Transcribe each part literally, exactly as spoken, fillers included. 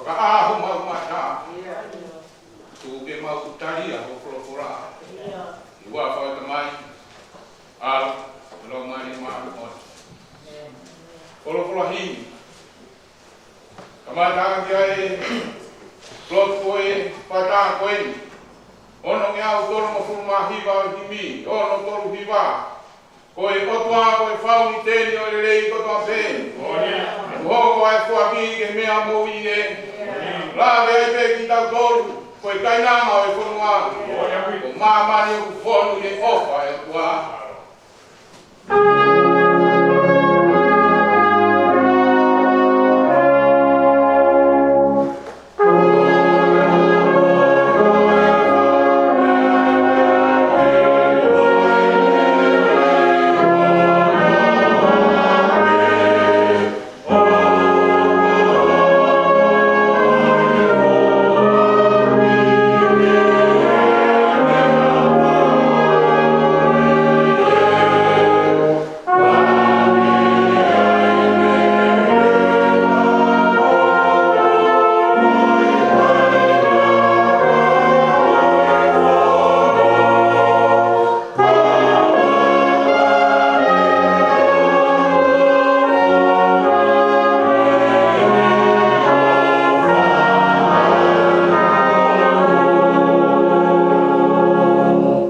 Ka ʻaho mau mata, tuku ke mau talia hoʻo folofola. ʻI he huafa ʻo e Tamai, ʻAlo, mo e Laumālie Māʻoniʻoni. Folofola himi. Kamata ki ai e lotu ʻo e fata ko eni. Onongeau tolungofulu mā hiva ʻo e himi, ono tolu hiva. Ko e ʻOtua ko e fauniteni ʻo e lelei kotoa pē. Ko hono foaki ʻa e meʻa moʻui ē. Lave ai pē kitautolu, ko e kainanga ʻo e fonua. Ko māmani ʻoku fonu ʻi he ʻofa ʻa e ʻOtua.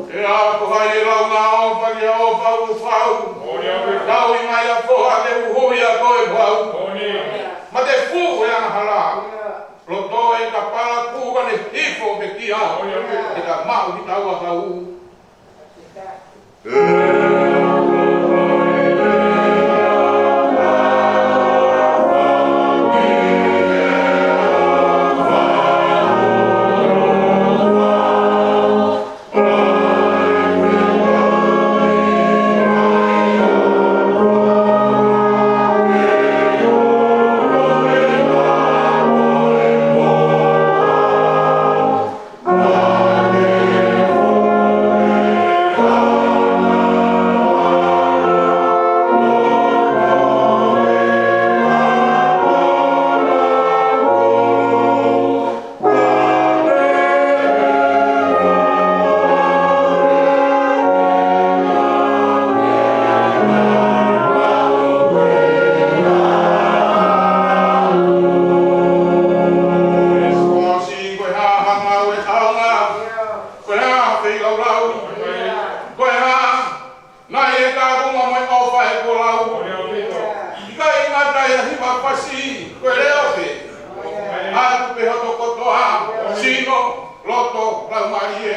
ʻE ʻa ko hai ʻe lau ngā ʻofa ki he ʻofa ʻoku fau? Tau ʻi mai ʻa ko ha te uhu ia ko e fau. Mate fuʻu e angahala. Loto e kapala kuka ne hifo pekia. Ke ta maʻu ki taua kau. Ko e hā hanga ʻo e ʻaonga? Ko e hā feilaulau? Ko e hā naʻe ka kuma mo e ʻofa ʻe ko lau? ʻIkai ngata ʻi he hiva fasi, ko e leʻo pē. ʻAtu pē hoto kotoa, sino, loto, laumālie.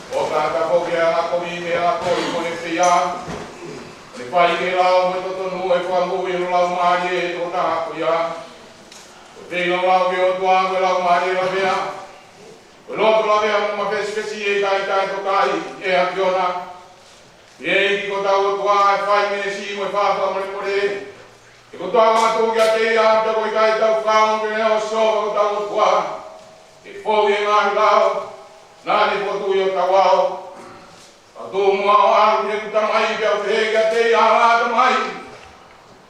ʻO ka ka ko ke anga ko mi me anga ko i ko ne fia. Ne fai ke lau mo e totonu e fakamoʻui ʻo e laumālie ʻo e tokotaha ko ia. Ko te lau lau ke ʻOtua ko e laumālie lavea. Ko e loto lavea mo mafesifesi ʻe ʻikai toe tokai ʻe ʻAfiona. ʻE ʻEiki ko hotau ʻOtua, ʻe fai menesi mo e fakamolemole. ʻE ko hotau ʻatu kiate ia, pea ko e ʻikai tau fakaongo ke ne ʻosi ʻo hotau ʻOtua. ʻE fou ʻi he ngaahi lao, naʻa ne fokotuʻu ʻi hotau ʻao. Ka tuʻu muʻa ʻo ʻalu ki heʻeku Tamai, pea u pehē kiate ia, ʻAlā Tamai,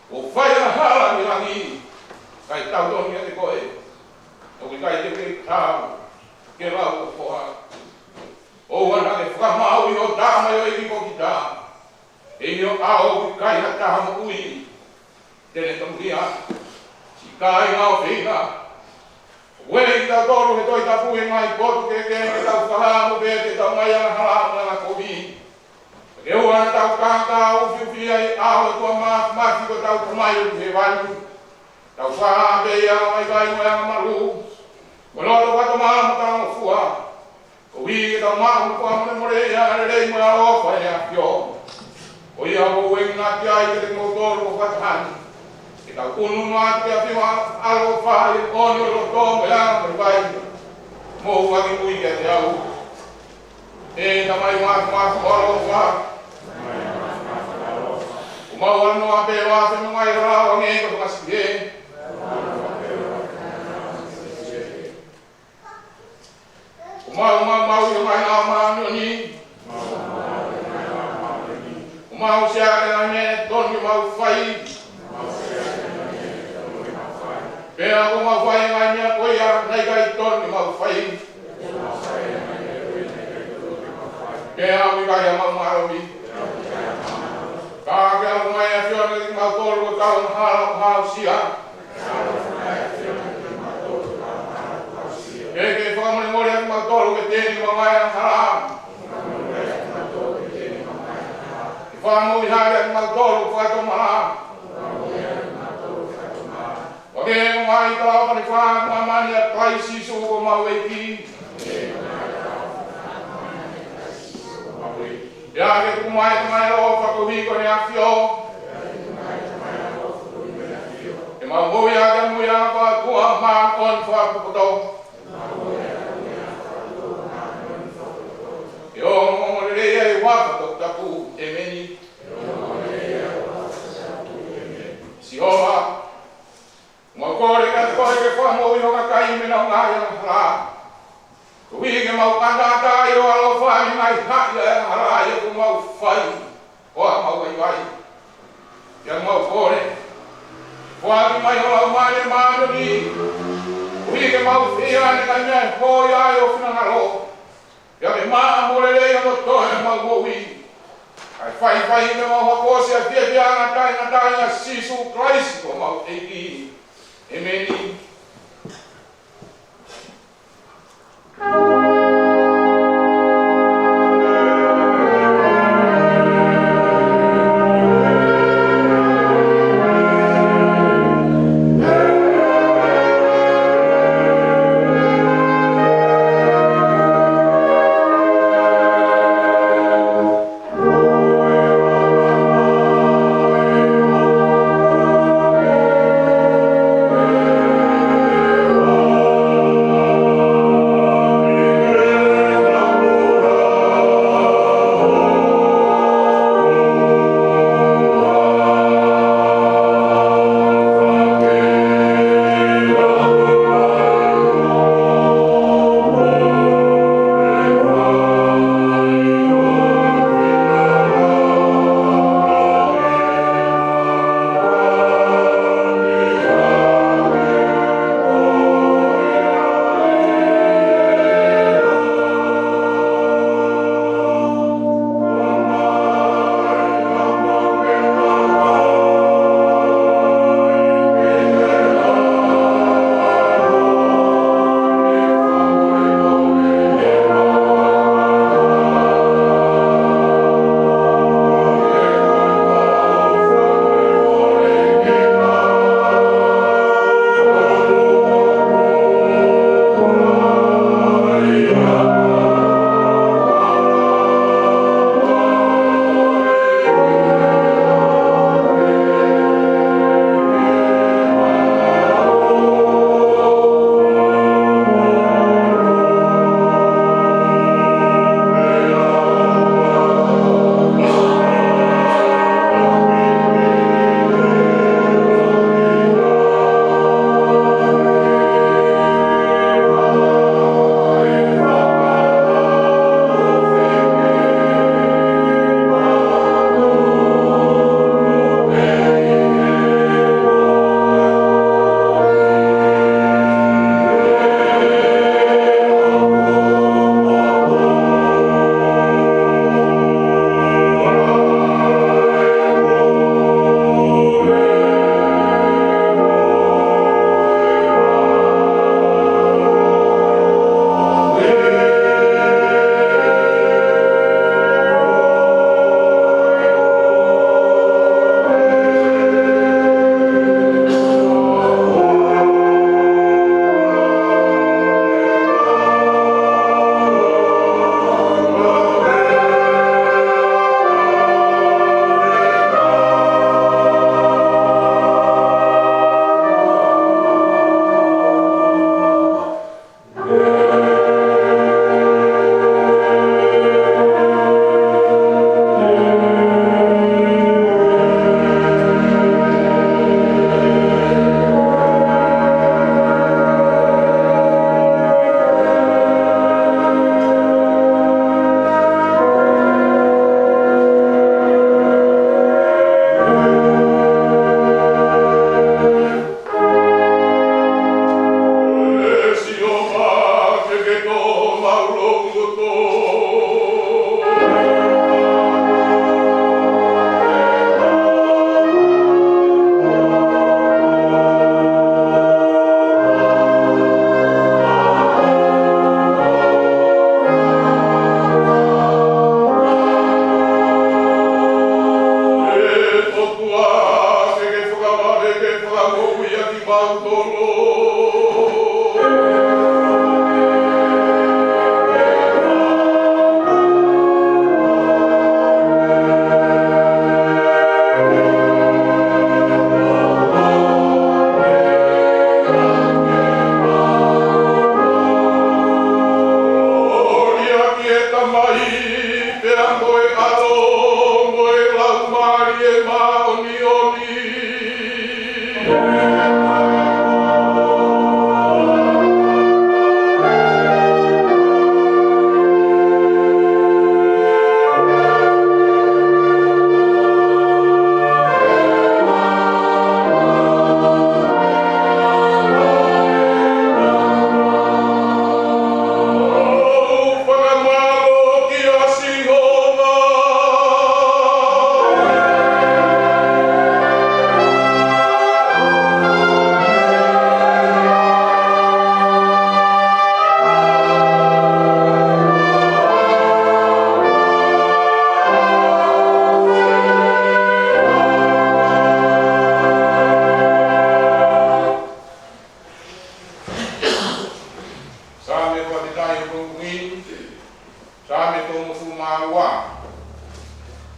kuo u fai ha hala ʻi langi, kae tau tonu kiate koe. ʻOku ʻikai te u kei taau ke lau ho foha. ʻOua naʻa ke fakamaauʻi ho tama ʻo e ʻEiki ko kita. ʻIo, ʻoku ʻikai ha taha moʻui te ne tomuʻia, siʻi kāinga ʻofeina. Ueʻi kitautolu he Tohi Tapu ʻi he ngaahi potu kehekehe ke tau fakahā mo pehē ʻetau ngaahi angahala mo e angakovi. Ke ʻoua naʻa tau kākā ufiufi ai ʻa e ʻOtua Māfimafi ko hotau Tamai ʻoku ʻi hēvani. Tau fakahā pē ʻa e vaivai mo e angamalū, mo e loto fakatomala mo talangofua, koeʻuhi ke tau maʻu ʻa e fakamolemole ʻi he angalelei mo e ʻaloʻofa ʻa ʻEne ʻAfio. Ko ia ʻoku ou ueʻi atu ai kiate kimoutolu ʻo fakataha ni, ke tau ʻunuʻunu atu ki he ʻafio ʻaloʻofa ʻi he ʻoʻoni ʻo e loto mo e anga mo e vaivai, mo ʻoua ke mui kiate au. ʻE Tamai Māfimafi ʻaloʻofa, ʻoku mau ʻalu noa pē ʻo afe mo e ngaahi hala ʻo hangē ko e fanga sipi hē. ʻOku mau maumauʻi ho ngaahi lao māʻoniʻoni. ʻOku mau siʻaki ʻa e ngaahi meʻa ʻe tonu ke mau fai, pea ʻoku mau fai ʻa e ngaahi meʻa ko ia naʻe ʻikai tonu ke mau fai. Pea ʻoku ʻikai ʻa ʻemau mālohi, ka ke ʻalu mai ʻa e ʻAfiona kiate kimautolu ʻo tau angahala ʻo aʻusia. Ke ke fakamolemoleʻi kimautolu kiate kimautolu ʻi heʻemau ngaahi angahala, ke fakamoʻui hake ʻa kimautolu ʻo fakatomala, ʻo hangē ko e ngaahi talaʻofa naʻe fai ʻi māmani ʻia Kalaisi Sīsū ko homau ʻEiki. Pea ke tuku mai ʻa e ngaahi ʻaloʻofa koeʻuhi ko ʻEne ʻAfio, ke mau moʻui ʻaki ʻa e moʻui ʻa e ʻOtua Māʻoniʻoni fakapotopoto. Ke ongoongolelei ʻa e huafa toputapu. ʻEmeni. Sihova, mau kole kiate koe ke fakamoʻui ho kakai mei heʻenau ngaahi angahala, koeʻuhi ke mau ʻataʻatā ʻi ho ʻaloʻofa mei he ngaahi haʻi ʻo e angahala ʻoku mau fai ʻo aʻu ki heʻemau vaivai. Pea mau kole, foaki mai ho Laumālie Māʻoniʻoni, koeʻuhi ke mau fehiʻa ʻi he ngaahi meʻa ʻe hoi ai ho finangalo, pea ke maʻa mo lelei hono toe ʻemau moʻui, kae faifai pea mau hoko ʻo siʻi fiefia ʻa e ngataʻangata ʻia Sīsū Kalaisi ko homau ʻEiki. ʻEmeni.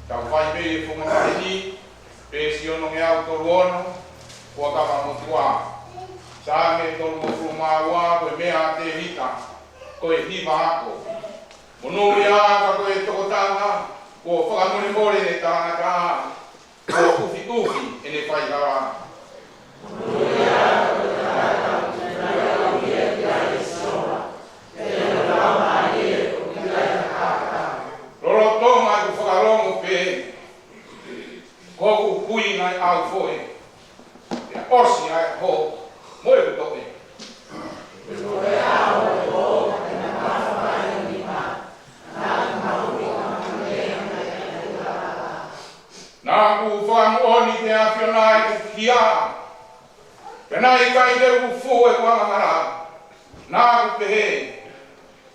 Tau fai pē ʻi he founga taʻahine, peesi onongeau tolu ono, Fuakava Motuʻa. Saame tolungofulu mā ua, ko e meʻa ʻa Tēvita, ko e hiva ako. Monūʻia ka ko e tokotaha, kuo fakamolemole ʻene tangata, kuo ʻufiʻufi ʻene faihala. Lolotonga ʻeku fakalongo pē, ko hoku kui naʻe ʻaufoʻe, pea ʻosi ʻa e ʻaho mo ʻeku toʻe. Naʻa ku fakamoʻoni ki he ʻAfiona ʻeku hia, pea naʻe ʻikai te u fufū ʻeku angahala. Naʻa ku pehē,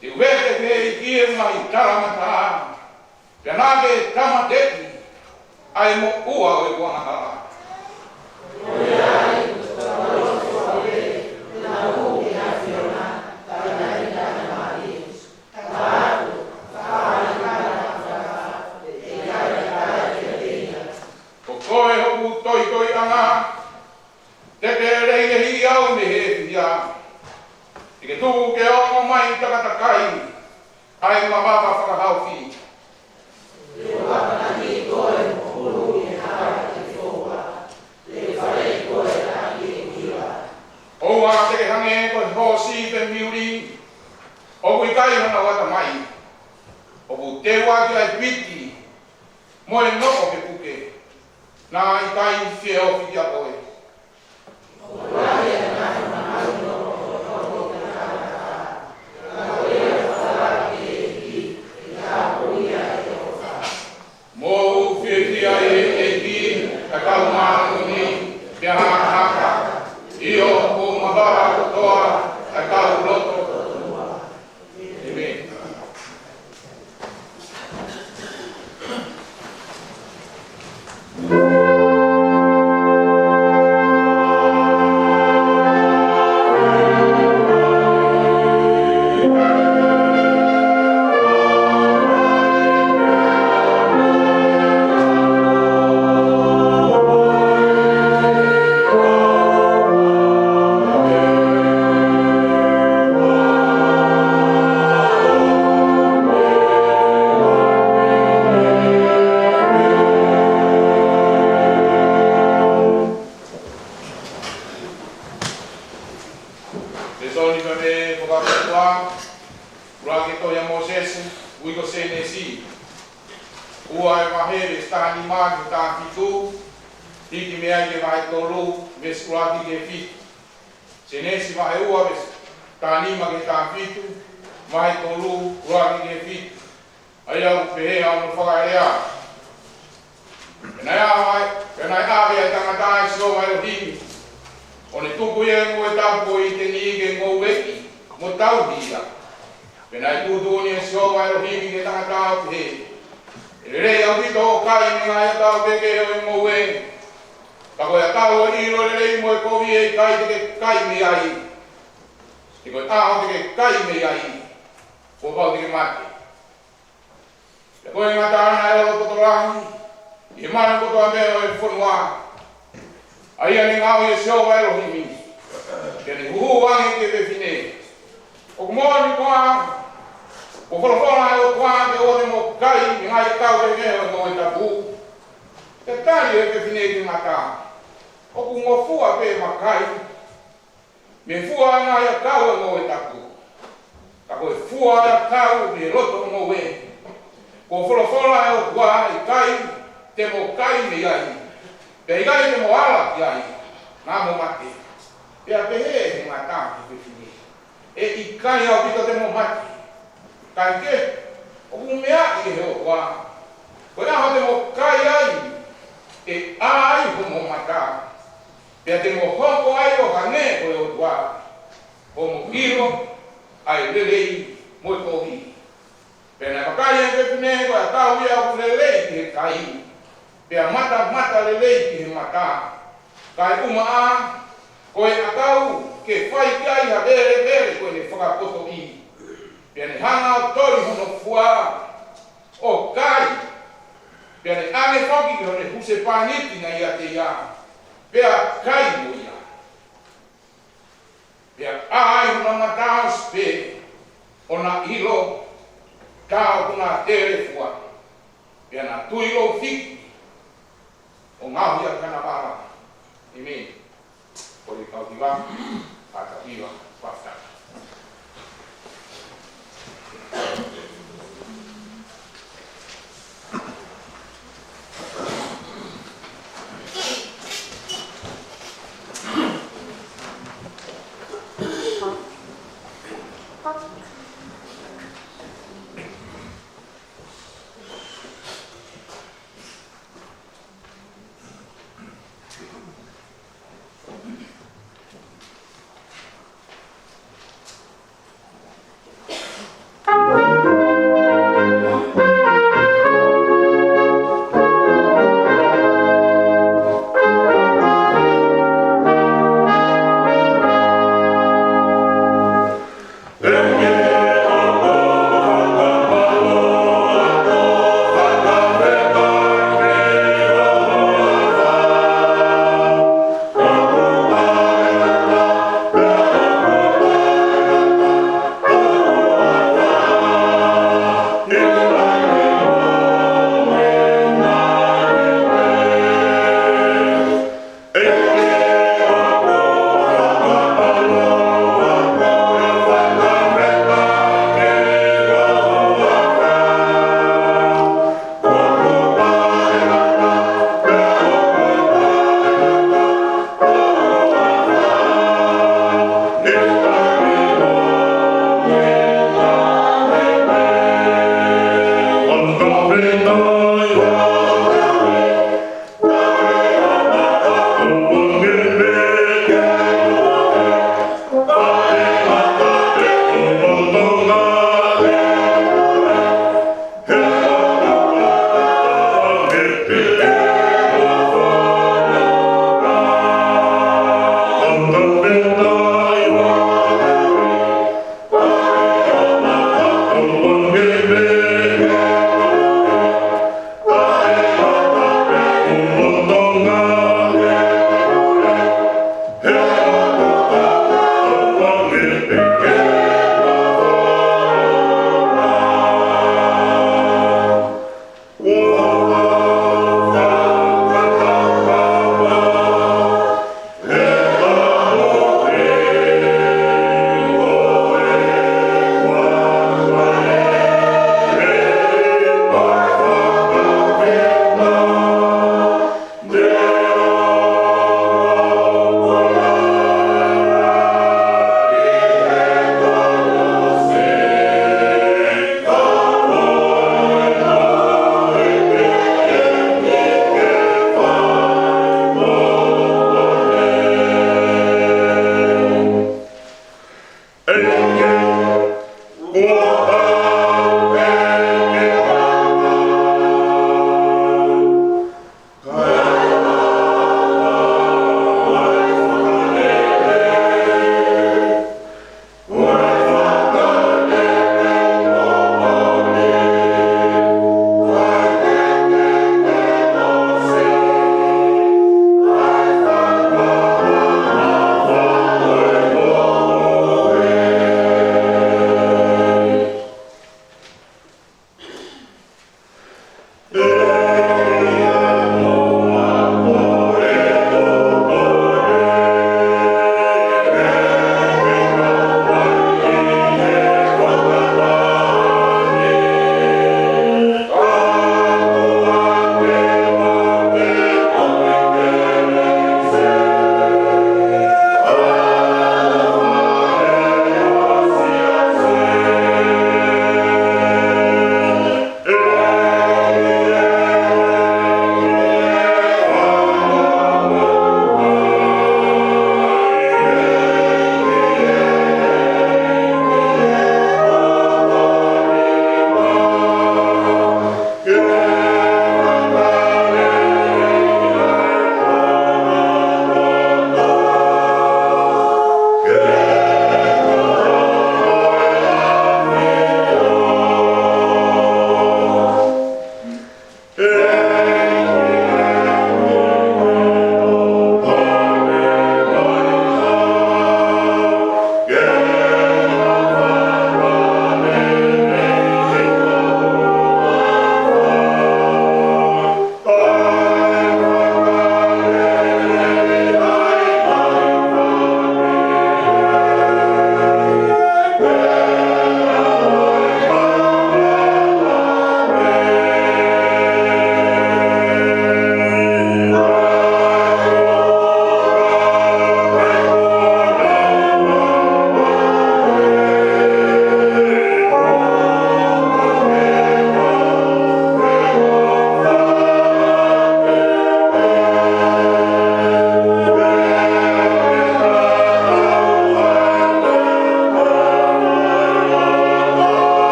te u vete ki he ʻEiki ʻeku ngaahi talamata, pea naʻa ke tāmateʻi ʻa e moʻua ʻo ʻeku angahala. Ko koe hoku toitoiʻanga, te ke lelei au mei he fiefia. Te ke tuku ke ongo mai takatakai ʻa e mamafa fakahaofi. ʻOua te ke hangē ko e hoosi pe miuli, ʻoku ʻikai hano ʻatamai. ʻOku teu ʻaki ʻa e piti mo e noʻo ke puke, naʻa ʻikai fie ofi kia koe. Mou fiefia ʻi he ʻEiki, ʻa e kau māʻoniʻoni, pea hakahaka, ʻio, mou mavahe kotoa, ʻa e kau loto. ʻĒmeni. Lēsoni mei he Fuakava Motuʻa, ʻuluaki tohi ʻa Mōsese, ʻuhi ko Sēnesi. Ua ʻa e vahe, veesi taha nima ki he taha fitu, hiki mei ai ki he vahe tolu, veesi ʻuluaki ki he fitu. Sēnesi vahe ua, veesi taha nima ki he taha fitu, vahe tolu, ʻuluaki ki he fitu. ʻA ia ʻoku pehē hono fakalea. Pea naʻe ʻave, pea naʻe ʻave ʻa e tangata ʻe Sihova ʻElohimi, ʻo ne tuku ia ʻi he ngoue tapu ʻo ʻĪteni ke ngoueʻi mo tauhi ia. Pea naʻe tuʻutuʻuni ʻe Sihova ʻElohimi ki he tangata ʻo pehē, ʻE lelei ʻaupito hoʻo kai mei he ngaahi ʻakau kehekehe ʻo e ngoue, ka ko e ʻakau ʻo e ʻilo lelei mo e kovi ʻe ʻikai te ke kai mei ai. He ko e ʻaho te ke kai mei ai, kuo pau te ke mate. Pea ko e ngata naʻe ʻi ai e totolahi ʻi he manu kotoa pē ʻo e fonua, ʻa ia ne ngaohi ʻe Sihova ʻElohimi, pea ne huʻu ange ki he fefine, ʻOku moʻoni koā kuo folofola ʻe he ʻOtua ke ʻoua te mo kai mei he ngaahi ʻakau kehekehe ʻo e ngoue tapu? Pea tali ʻe he fefine ki he ngata, ʻOku ngofua pē ʻema kai mei he fua ʻa e ngaahi ʻakau ʻo e ngoue tapu, ka ko e fua ʻo e ʻakau mei he loto ngoue, kuo folofola ʻe he ʻOtua, ʻIkai te mo kai mei ai, pea ʻikai te mo ala ki ai, naʻa mo mate. Pea pehē ʻe he ngata ki he fefine, ʻE ʻikai ʻaupito te mo mate, kaekehe, ʻoku meaʻi ʻe he ʻOtua, ko e ʻaho te mo kai ai, ʻe ʻā ai homo mata, pea te mo hoko ai ʻo hangē ko e ʻOtua, ʻo mo ʻilo ʻa e lelei mo e kovi. Pea naʻe vakai ʻe he fefine ko e ʻakau ia ʻoku lelei ki he kai, pea matamata lelei ki he mata, kae ʻumaʻā ko e ʻakau ke fai ki ai ha velevele ko ʻene fakapotoʻi. Pea ne hanga ʻo toli hono fua ʻo kai, Pea ne ʻave foki ki hono husepāniti naʻe ʻiate ia, pea kai mo ia. Pea ʻā ai hono mata ʻosi pē ʻo na ʻilo tā ʻoku na telefua, pea na tui lōfiki ʻo ngaohi ʻaki haʻana vā. ʻĒmeni. Ko e kau hiva, fakataha hiva, fakataha.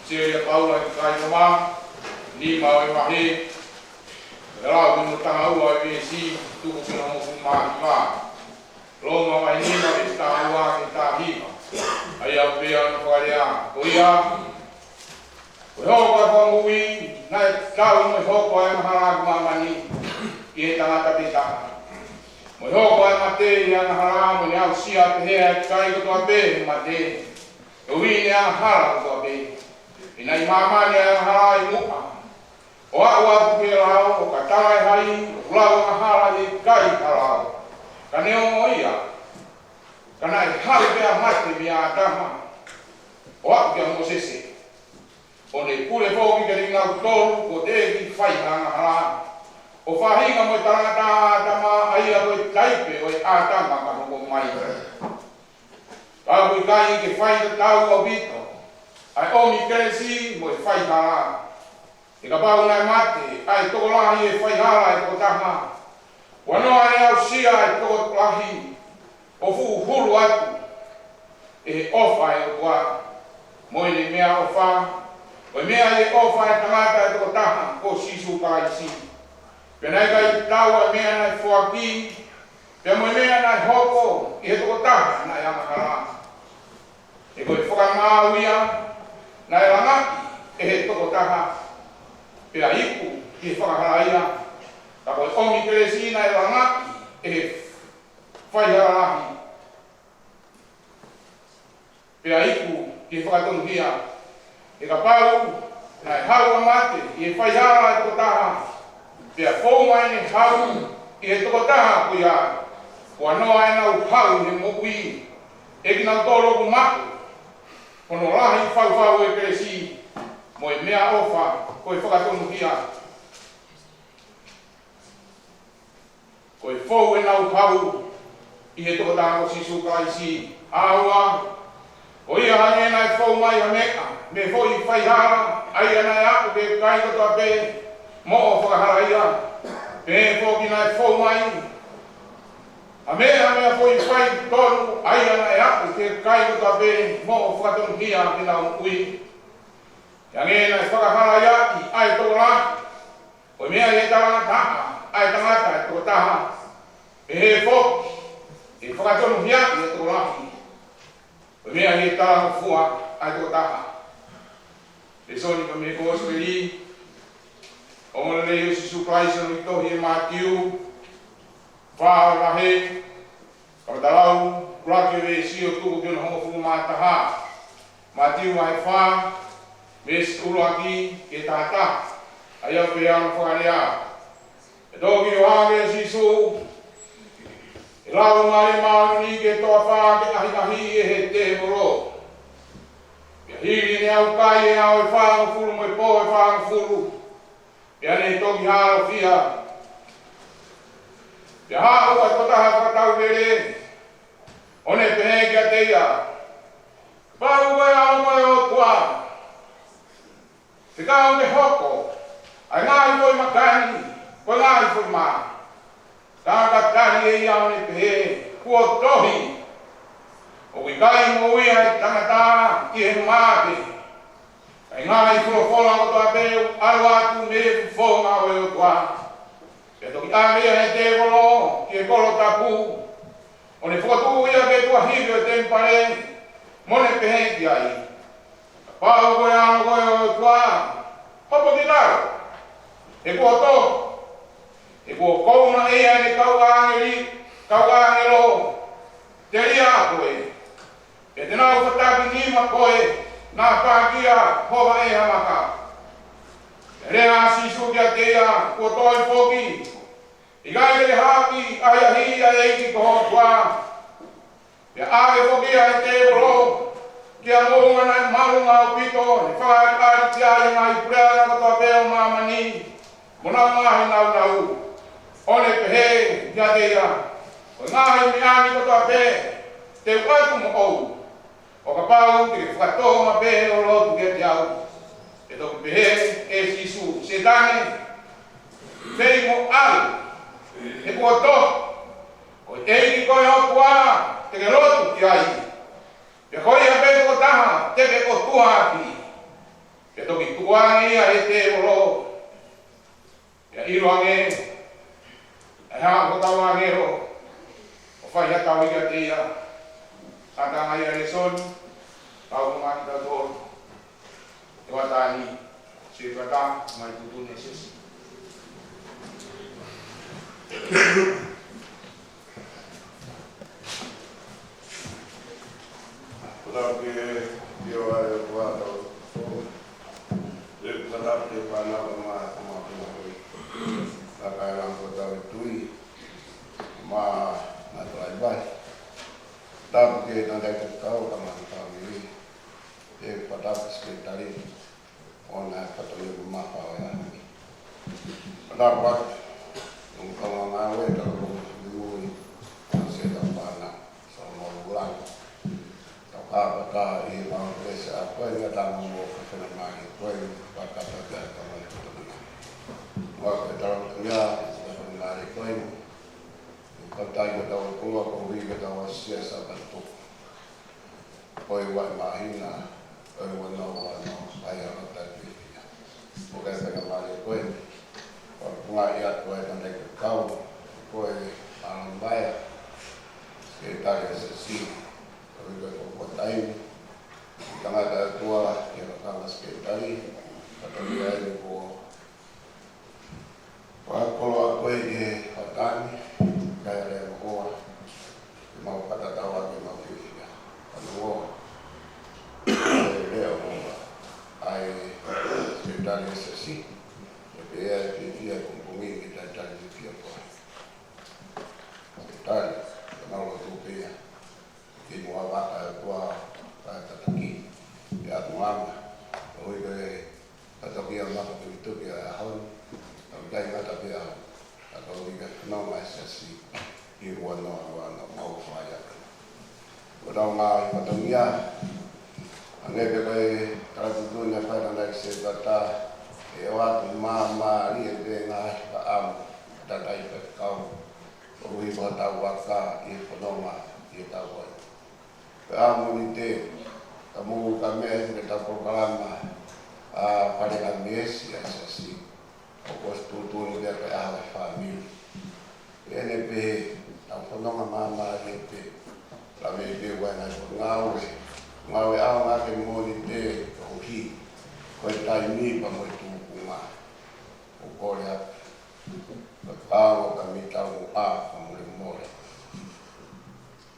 Sio ia Paula ki he kakai Loma, nima ʻo e vahe, ʻe lau ʻi hono taha ua ʻo e veesi, tuku ki hono hongofulu mā hiva. Loma vahe nima veesi taha ua ki he taha hiva. ʻA ia ʻoku pehē hono fakalea: Ko ia, ko e hoko ʻa e fakamoʻui, naʻe tatau mo e hoko ʻa e angahala ʻi māmani ki he tangata pē taha, mo e hoko ʻa e mate ʻi he angahala, mo ʻene aʻusia pehē ʻa e kakai kotoa pē he mate, koeʻuhi ʻene angahala kotoa pē. He naʻe ʻi māmani ʻa e angahala ʻi muʻa, ʻo aʻu atu ki he lao, ʻo ka tala ʻe hai ʻoku lau angahala ʻi he ʻikai ha lao, ka neongo ia, ka naʻe haʻu pē ʻa e mate meia ʻĀtama, ʻo aʻu kia Mōsese, ʻo ne pule foki kiate kinautolu kuo teʻeki fai ha angahala, ʻo faʻahinga mo e talangataʻa ʻa ʻĀtama, ʻa ia ko e taipe ʻo e ʻĀtama ka hoko mai. Ka ʻoku ʻikai ke faitatau ʻaupito ʻa e ʻomi kelesi mo e faihala. He kapau naʻe mate ʻa e tokolahi ʻi he faihala ʻa e tokotaha, kuo noa ʻene aʻusia ʻa e tokolahi ʻo fuʻu hulu atu ʻe he ʻofa ʻa e ʻOtua, mo ʻene meʻaʻofa, ko e meʻa ʻi he ʻofa ʻa e tangata ʻa e tokotaha ko Sīsū Kalaisi. Pea naʻe ʻikai tatau ʻa e meʻa naʻe foaki, pea mo e meʻa naʻe hoko ʻi he tokotaha naʻe angahala. He ko e fakamaau ia naʻe langaʻi ʻe he tokotaha, pea iku ki he fakahala ia, ka ko e ʻomi kelesi naʻe langaʻi ʻe he faihala lahi, pea iku ki he fakatonuhia. He kapau naʻe haʻu ʻa e mate ʻi he faihala ʻa e tokotaha, pea fou mai ʻene haʻu ʻi he tokotaha ko ia, kuo noa ʻenau haʻu ʻi he moʻui ʻe kinautolu ʻoku maʻu hono lahi faufau ʻo e kelesi mo e meʻaʻofa ko e fakatonuhia. Ko e fou ʻenau haʻu ʻi he tokotaha ko Sīsū Kalaisi. ʻA ua, ko ia hangē naʻe fou mai ha meʻa mei he foʻi faihala, ʻa ia naʻe aʻu ki he kakai kotoa pē moʻo fakahalaia, pehē foki naʻe fou mai ha meʻa mei he foʻi faitotonu, ʻa ia naʻe aʻu ki he kakai kotoa pē moʻo fakatonuhia ke nau moʻui. Hangē naʻe fakahalaiaʻi ʻa e tokolahi, ko e meʻa ʻi he talangataʻa ʻa e tangata ʻa e tokotaha, pehē foki ʻe fakatonuhiaʻi ʻa e tokolahi, ko e meʻa ʻi he talangofua ʻa e tokotaha. Lēsoni mei he Kosipeli ʻo e ongoongolelei ʻo Sīsū Kalaisi ʻi he tohi ʻe Mātiu, fā ʻo e vahe, ka matalau ʻuluaki ʻo e veesi ʻo tuku ki hono hongofulu mā taha. Mātiu vahe fā, veesi ʻuluaki ki he taha taha. ʻA ia ʻoku pehē hono fakalea: Pea toki ʻohake ʻa Sīsū ʻi he Laumālie Māʻoniʻoni ki he toafa ke ʻahiʻahiʻi ʻe he tēvolo. Pea hili ʻene ʻaukai ʻi he ʻaho ʻe fāngofulu mo e pō ʻe fāngofulu, pea ne toki hālofia. Pea haʻu ʻa e tokotaha fakatauvele, ʻo ne pehē kiate ia: Kapau ko e ʻAlo ko e ʻOtua, fekau ke hoko ʻa e ngaahi foʻi maka ni ko e ngaahi foʻi mā. Ka ka tali ʻe ia, ʻo ne pehē: Kuo tohi, ʻOku ʻikai moʻui ʻa e tangata ʻi he mā pē, ka ʻi he ngaahi folofola kotoa pē ʻoku ʻalu atu mei he fofonga ʻo e ʻOtua. Pea toki ʻave ia ʻe he tēvolo ki he kolo tapu, ʻo ne fokotuʻu ia ki he tuʻahivi ʻo e temipale, mo ne pehē ki ai: Kapau ko e ʻAlo ko e ʻOtua, hopo ki lalo, he kuo tohi, He kuo kouna ʻe ia ʻene kau ʻāngeli, kau ʻāngelo telia ʻa koe, pea te nau fataki nima koe, naʻa pakia hova ʻe ha maka. Pea lea ʻa Sīsū kiate ia: Kuo tohi foki, ʻIkai te ke haʻaki ʻahiʻahiʻi ʻa e ʻEiki ko ho ʻOtua. Pea ʻave foki ʻa e tēvolo ki ha moʻunga naʻe māʻolunga ʻaupito, ne fakaʻaliʻali ki ai ʻa e ngaahi puleʻanga kotoa pē ʻo māmani mo honau ngaahi nāunau, ʻo ne pehē kiate ia: Ko e ngaahi meʻa ni kotoa pē te u ʻoatu moʻou, ʻo kapau te ke fakatōma pē ʻo lotu kiate au. Pea toki pehē ʻe Sīsū: Sētane, fei mo au, he kuo tohi, Ko e ʻEiki ko e ʻOtua te ke lotu ki ai, pea ko ia pē tokotaha te ke ʻotua ʻaki. Tukuange ia ʻe he tēvolo, pea ʻilo ange ʻe he hako tau ange ʻo fai ha tau ia te ia. Ka tanga ia lēsoni, tau maki tau tō. Te wata ni, se kata, mai tutu ne sesi. Ko tau ke, ke o ai o tua tau tō. Te kata ke pana o ma, ma, ma, ma. Ka kai lang ko tau tui. Ma, ma tau ai bai. Tau ke tau dai ke kau ka ma tau mili. Te kata ke seketali. ʻOna e fatongia ʻoku mafa ʻo e ʻaho ni. Pea ʻoku ou ʻomi kau ngāue ʻa e tau loto ʻi mui, ʻa Sētane Pana, Solomon Lulanga. Tau kāpata ʻi he mau kelesi ʻa koe, ngata mo mo ka fena mai koe, fakata kia ka mai fatongia. Mo ke tau kia, ka fena mai koe, ka tai ka tau kua, ko ui ka tau asia sa ka tuku. Ko e ua e māhina, ko e ua noa ua noa, ʻa ia ʻoku tau fiefia. ʻOku ou fakamālō koe, ʻoku ou ngaahi atu ai ka nei ke kau, ko e ʻAlamā ia, Seketali S S C, ko e ua ko e taimi, tangata ʻa e ʻOtua, ʻi he kau Seketali, ka tau ia e ko Fakakoloa koe ʻi he ʻatani, kae lea mo koa, ʻi mau fakatatau ʻaki ʻemau fiefia. Fanongo, ʻe lea mo koa, ʻa e Seketali S S C, ʻe pehē ʻa e fiefia ko e pongipongi ke talitali fiefia koe. Seketali, ke mau lotu pea. Ki muʻa vaka e kua, ka tataki, ʻi atu mama, ʻo ʻi he tataki ʻa maka tukituki ʻa e ʻaho ni, ka ʻikai ngata pē ʻaho, ka tau ʻi he nonga e siasi, ʻi ua noa ua noa mau fai atu. Ko tau ngaahi fatongia, ʻa e pē ko e talatutu ne fai tana i se tata, ʻe ʻoatu māmālie pē ngaahi faʻamu, tatai pē kau, ʻo ui ko tau vaka ʻi he fononga ʻi he tau ko ē. Pea ʻaho Mōnite, ka mou ka meʻa ʻi he tau polokalama ʻa Fale Ngāue Siasi, ʻoku ʻosi tuʻutuʻuni pea ko e ʻaho e fāmili. ʻEne pē, tau fononga māmālie pē, lave pē ʻa e ngaahi ngāue, ngāue ʻaonga ke Mōnite, koeʻuhi, ko e taimi pea mo e tūkunga. ʻOku kole atu, ka kau ka mita mo a ka mole mole.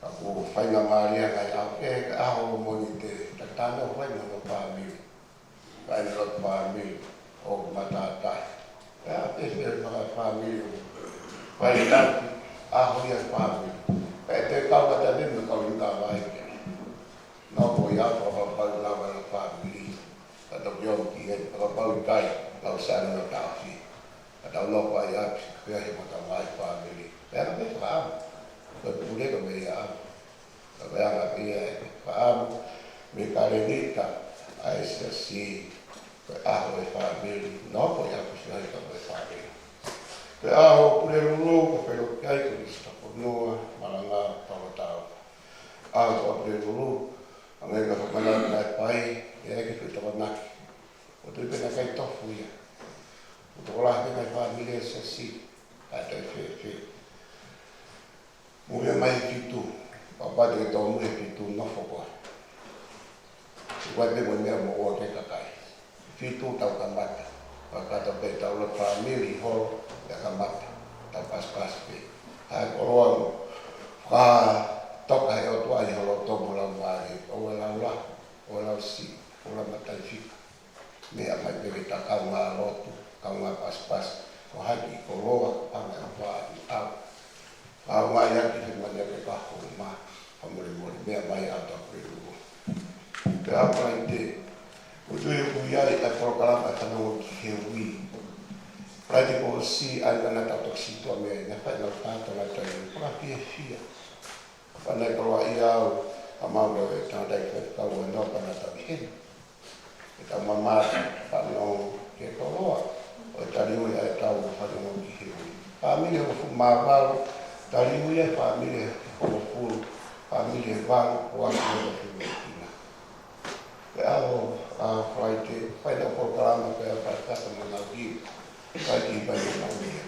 Ka ko e faingamālie ngaahi ʻaho, ʻe, ka ʻaho Mōnite, tatano fai mo hono fāmili. Fai mo hono fāmili, ʻo matātahi. Pea pehē mo e fāmili, fai taki, ʻaho ia fāmili. Pea te kau ka tane mo kau inga vai ke. Nō ko ia ko e pau lava e fāmili. Ka toki ʻomi ki he, ka pau kai, kau sani no tafi. Ka tau loko ai ʻapi, pea he mo tau mai fāmili. Pea ka me fāmili. Ko e pule ka me ia ʻapi. Ka pea ka pea e fāmili. Me ka le nita, ʻa e siasi, ko e ʻaho e fāmili. Nō ko ia ko siasi ka me fāmili. Ko e ʻaho Pulelulu, ko Pelokiai, ko Nisitaponoa, Malanga, Palotau. ʻAho ko Pulelulu, ʻa ngai ka whakamana ka e pai, e ai ke whi tawanaki. ʻO tui pena kai tofu ia. ʻO tokolahi pena e fāmili e siasi, ka e tai fēfē. Mui mai fitu, papa te ke tau mui fitu nofo koe. Ko e pē mo e meʻa mo ʻoua ke kakai. Fitu tau kamata. Ka tau pē tau lo fāmili holo, ia kamata. Tau paspas pē. ʻA e koloa mo. Ka toka he ʻOtua ʻi holo tomo lau mali. ʻO e lau la, ʻo e lau si, ʻo e lau matai fika. Meʻa mai pē ke ta kaungā lotu, kaungā paspas. Ko hai ki koloa, panga e ʻOtua ʻi au. Ka ʻoku mai ʻaki he mani ake ka hou ma, ka mole mole, meʻa mai ʻa ta Pulelulu. Pea ʻaho Falaite, ʻoku tui ʻoku ʻi ai ʻa e polokalama ʻa e fanongo ki he ui. Falaite kuo ʻosi ʻa e ngata tokositua meʻa ʻi he fai na ka tangata i paka fiefia. Fana e koloa ʻi au, ʻa mau ko e tangata i fai kau ʻa e noa pana tau i heni. ʻE tau mamata, fanongo, ke koloa, ʻo e tali ui ʻa e tau fanongo ki he ui. Fāmili hongofulu mā valu, tali ui ʻa e fāmili hongofulu, fāmili ʻe valu, ʻo atu ʻo e fāmili kina. ʻAho, ʻaho Friday, fai ʻa e polokalama ko e Fakataha Tāmanaki, fai ki Vainamania,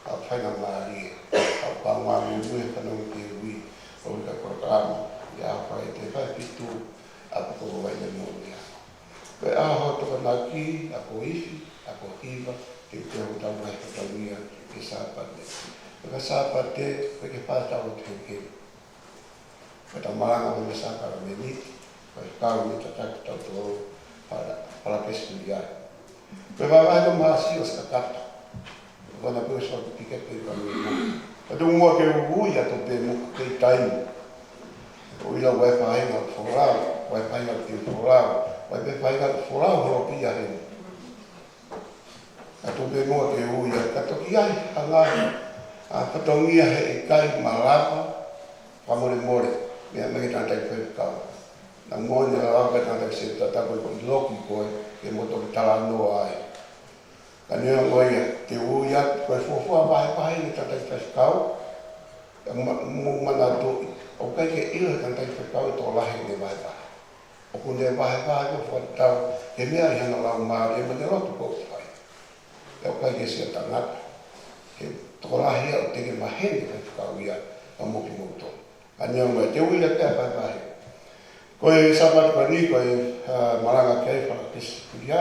ʻa e faingamālie, ʻa e pangua mo e fanongo ki he ui, ʻo e polokalama, ʻi he ʻaho Friday, fai fitu, ʻapongipongi Vainamania. Ko e ʻaho Tokonaki, ʻaho ifi, ʻaho hiva, teuteu hotau ngaahi fatongia ki he Sāpate. Ko e Sāpate, ko e ke fai tau te ke. Ko ʻetau malanga mo e sākalamēniti, ko e kau ni tataki tau tō para, para pesikulia. Ko e vaevae ko Māsi ʻosi kakata. Ko na pē ʻosi fakapika pē ka mi. Ka tau mua ke ui atu pē mo ke taimi. ʻO ʻilo ʻoku ʻi ai e faʻahinga folau, ʻoku ʻi ai e faʻahinga folau, ʻoku ʻi ai e faʻahinga folau holo pē ia heni. Ka tau pē mua ke ui atu, ka toki ʻi ai ha ngaahi, ʻa, fatongia he ʻikai malava, fakamolemole, meʻa mai ki he tangataʻeiki faifekau. Naʻa mo ne lava ki he tangataʻeiki sētuata ko e ko e loki ko ē, ke mo toki talanoa ai. Ka neongo ia, te u ui atu, ko e fuofua vahevahe ʻa e tangataʻeiki faifekau, ka ma-, mou manatuʻi, ʻoku ʻikai ke ʻilo ʻe he tangataʻeiki faifekau e tokolahi ʻene vahevahe. ʻOku ne vahevahe ko e fakatau, he meʻa ʻi hano laumālie mo ʻene lotu ko ē ʻoku fai. ʻE ʻikai ke sio tangata, he tokolahi ia ʻoku teʻeki maheni faifekau ia, ʻa mo kimoutolu. Ka neongo ia, te u ui atu pē ʻa e vahevahe. Ko e Sāpate ko eni, ko e, ʻa, malanga ki ai fakapesikulia.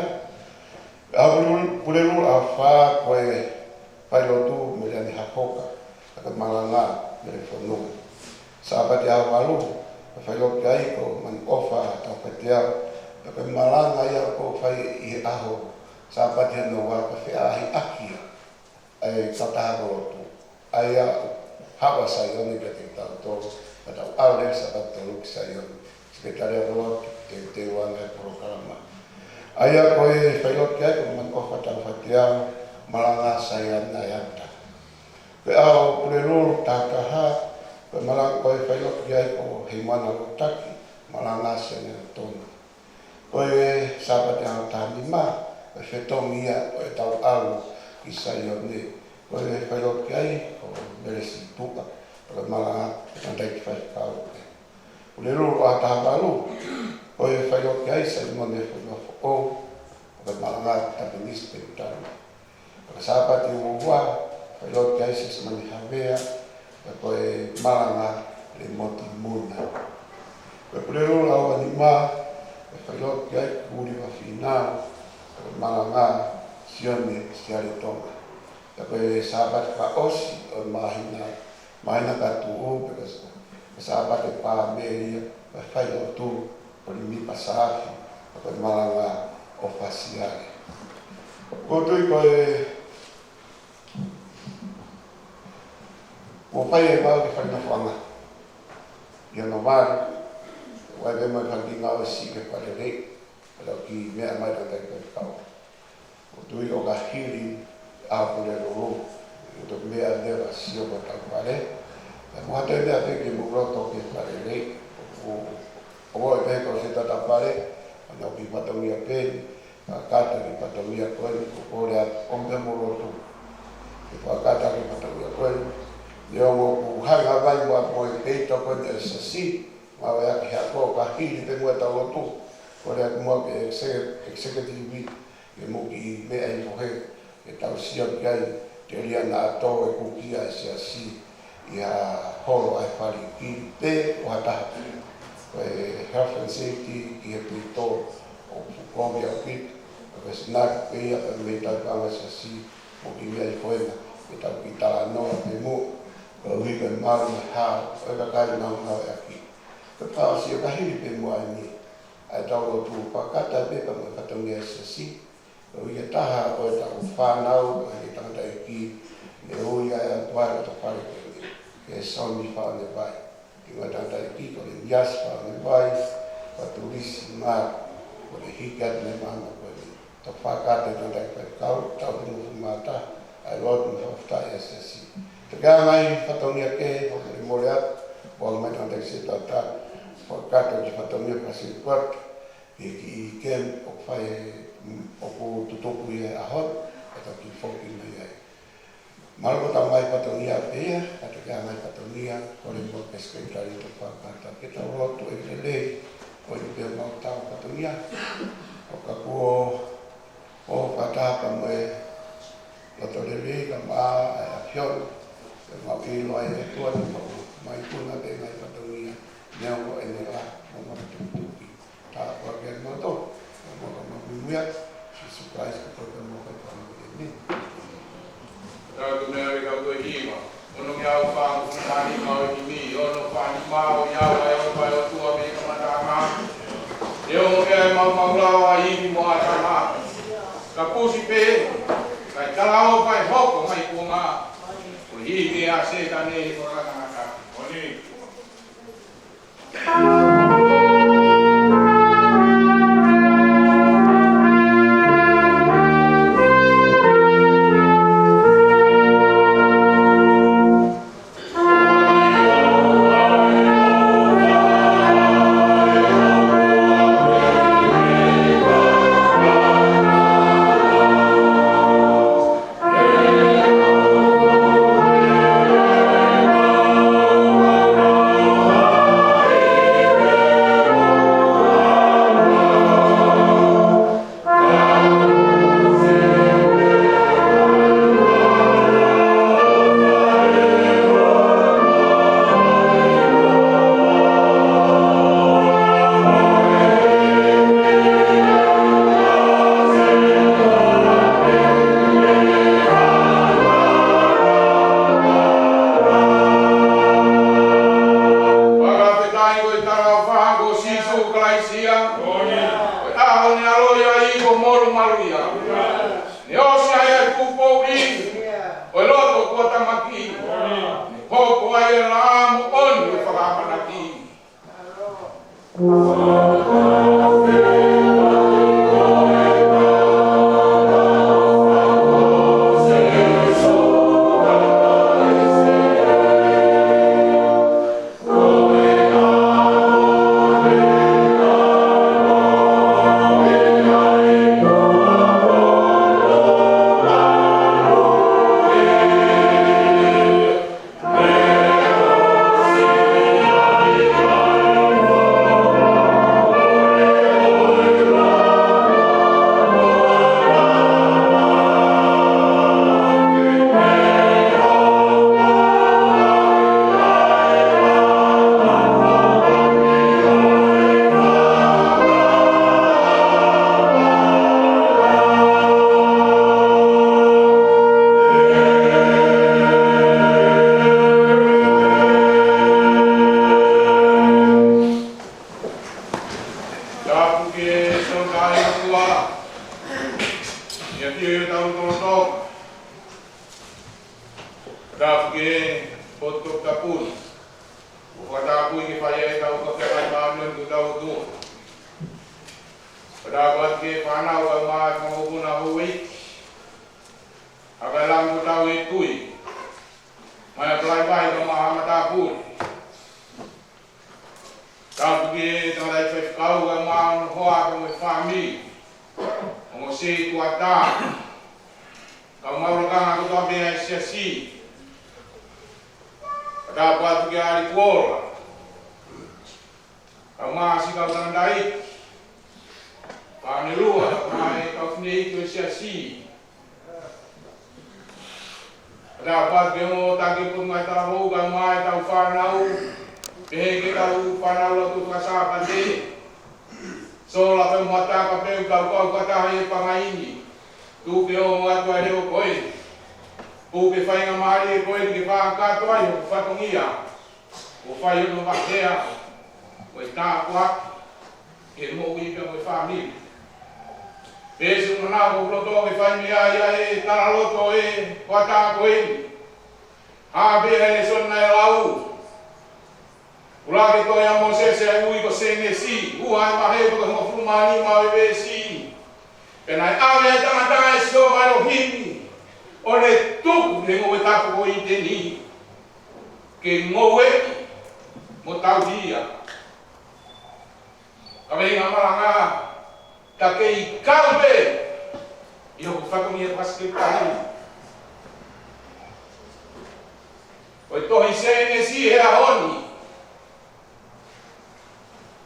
ʻAho Pulelulu, Pulelulu ʻaho fā, ko e failotu Meleane Hafoka, ʻa e malanga Mele Fonua. Sāpate ʻaho valu, ko e failotu ki ai ko Manuʻofa Taufateau, ʻa e malanga ia ʻoku fai ʻi he ʻaho Sāpate hono ua, ko e feʻaveʻaki ia ʻa e kautaha kolotu. ʻA ia ʻoku hava Saione kiate kitautolu, ka tau ʻalu leva Sāpate tolu ki Saione. Sekelitali kolotu, teuteu ʻa e ngaahi polokalama. ʻA ia ko e failotu ki ai ko Manuʻofa Taufateau, malanga Saione ʻa e ata. Ko e ʻaho Pulelulu taha taha, ko e malanga ko e failotu ki ai ko Heimana Lotaki, malanga Saione ʻa Tona. Ko e Sāpate ʻaho taha nima, ko e fetongi ia ʻo ʻetau ʻalu ki Saione. Ko e failotu ki ai ko Mele Situʻa, ko e malanga ʻa e tangataʻeiki faifekau. Pulelulu ʻaho taha valu, ko e failotu ki ai Saimone Fonuafoʻou, ko e malanga ʻa Tapenisi Peutano. Ko e Sāpate ua ua, failotu ki ai Siaosi Mane Havea, ko e malanga Lemoti Muna. Ko e Pulelulu ʻaho ua nima, ko e failotu ki ai Kuliva Fīnau, ko e malanga Sione Siale Tonga. Ko e Sāpate fakaʻosi ʻo e māhina, māhina ka tuʻu, ko e Sāpate pā Mei ia, ko e failotu ʻo Limipa Saafi, ko e malanga ʻOfa Siale. ʻOku ou tui ko e, ʻoku fai e mau ke fai nofoʻanga. ʻI hono vale, ʻoku ʻi ai pē mo e fanga kiʻi ngāue siʻi ke faleleiʻi, ʻa ia ʻoku meʻa mai ʻa e tangataʻeiki faifekau. ʻOku ou tui ʻo ka hili ʻa Pulelulu, ʻoku tau meʻa leva sio ko e tau fale. Ka mo ha toe meʻa pē ke mou loto ke faleleiʻi, ʻoku, ʻoku ʻi ai pē ko e sētuata fale, ʻa ia ʻoku fatongia pē, fakakata ki he fatongia ko eni, ʻoku ou kole atu, ʻomi pē mo lotu. Ke fakakata ki he fatongia ko eni, neongo ʻoku hanga vai mo e, mo e peito ko eni ʻa e siasi, ngāueʻaki he ako ka hili pē mo e tau lotu, kole atu mo e executive, ke mo kiʻi meʻa ʻi he fohe, ke tau sio ki ai, telia naʻa tō e kukia ʻa e siasi, ʻi ha holo ʻa e fale ki pē ʻo ha taha. Ko e health and safety ki he peito ʻoku fukomi ʻaupito, ko e sinaki pē ia pē mei tau panga siasi, mo kiʻi meʻa ʻi fohe na, ke tau kiʻi talanoa pē mo, ko e ui ko e malu mo e hao, ʻo e kakai naunau ʻaki. Ko e pāsi ʻo ka hili pē mo ʻeni, ʻa e tau lotu fakakata pē ka mo e fatongia ʻa e siasi, ko e ui ʻe taha ʻo e tau fānau, ko e tangataʻeiki, ne ui ʻa e ʻOtua ʻi loto fale ko eni, ko Soni Faʻonevai. Ki he tangataʻeiki ko Leniasi Faʻonevai, Patulisi Ngā, ko e hiki atu ne mana ko eni. Tau fakakata e tangataʻeiki faifekau, tau hino fumata, ʻa e lotu mo e fakafetaʻi ʻa e siasi. Tau ki he ngaahi fatongia kehe, fakamolemole atu, ʻoku ʻomai tangataʻeiki sētuata, fakakata ki he fatongia fakasētuata, ʻi he kiʻi kemi ʻoku fai, ʻoku tutuku ʻi he ʻaho ni, ʻe toki foki mai ai. Mālō ko e tau ngaahi fatongia pē ia, ka tau ki he ngaahi fatongia, kole mo e sekelitali ʻo fakakata ke tau lotu ʻe lelei, ʻOku ʻi ai pē ʻemau tau fatongia. ʻOka kuo ʻo fakataha pea mo e loto lelei ka maʻa ʻa e ʻAfiona. Pea mau ʻilo ʻa e ʻOtua ni mau mai puna pē ngaahi fatongia. Neongo ʻene lahi mo mau tutuki. Tāpuaki ʻa e moto. Mo mau ka mau muia. Sīsū Kalaisi ko e mau ka mau muia. Tau tu mea rika ue hiva. Ono ngeau fā ngeau fā nima ʻo e himi, ono fā nima ʻo e au ʻa e ʻOtua mei kamata ʻa māmani. ʻE ongo pē ʻa e maumau lao ʻa ʻIvi mo ʻĀtama. Ka pusi pē, kae talaʻofa ʻe hoko mai kuonga. Ko e himi ʻa Sētane ʻi he koloa tangata. Moʻoni. Fakafetaʻi ko e talaʻofa ko Sīsū Kalaisi ia. Ko e ʻaho ne ʻaloʻi ai ko Molu Malu ia. Ne ʻosi ai ʻa e kupu poʻuli. Ko e loto kuo tamaki. Ne hoko ai e lā moʻoni ʻo e fakaʻamanaki. Tapu ki he Tonga ʻi ʻOtua. ʻIa ki he tau toloto. Tapu ki he potu tapu. ʻOku fakatapu ke fai ai tau ka fai mai māmio ni ko tau ʻOtua. Tapu atu ki he fānau ka mai mo ʻoku na hoi. ʻA ka langu tau e tui. Mai a palai mai ka maha matapu. Tapu ki he tangataʻi faifekau ka maha ono hoa ka mo e fāmili. Ongo sētuata. Ka maha lakanga kotoa pē ʻa e siasi. Tapu atu ki he ʻAli Kuola. Ka maha siʻi kau tangataʻi. Ka ne lua, ka maha e kau fineʻeiki ʻo e siasi. Ka tapu atu ki he ongo taki ʻo e Potungāue Talavoú, ka maha e tau fānau, pehē ki he tau fānau lotu fakasāpate. Sola pē mo ha taka pē ʻoku tau kau fakataha he pangai ni. Tuku ke ongo atu ʻa e leʻo ko ē. Tuku ke faingamālie ko ē ke fakakakato ai hoku fatongia. ʻO fai hono mahea, ʻo e tāpuaki, ke moʻui pea mo e fāmili. Pea ʻoku ou manako ʻoku loto ke fai mei ai ʻa e talaloto ʻo e hoʻatā ko eni. Hā pē ʻa e lēsoni naʻe lau. ʻUluaki tohi ʻa Mōsese ʻa e ui ko Sēnesi, ua ʻa e vahe ko e hongofulu mā nima ʻo e veesi. Pea naʻe ʻave ʻa e tangata ʻe Sihova ʻElohimi, ʻo ne tuku he ngoue tapu ko ʻĪteni. Ke ngoue mo tauhi ia. Kaveinga malanga, ka kei kau pē ʻi hoku fatongia pasiketali. Ko e tohi Sēnesi he ʻaho ni.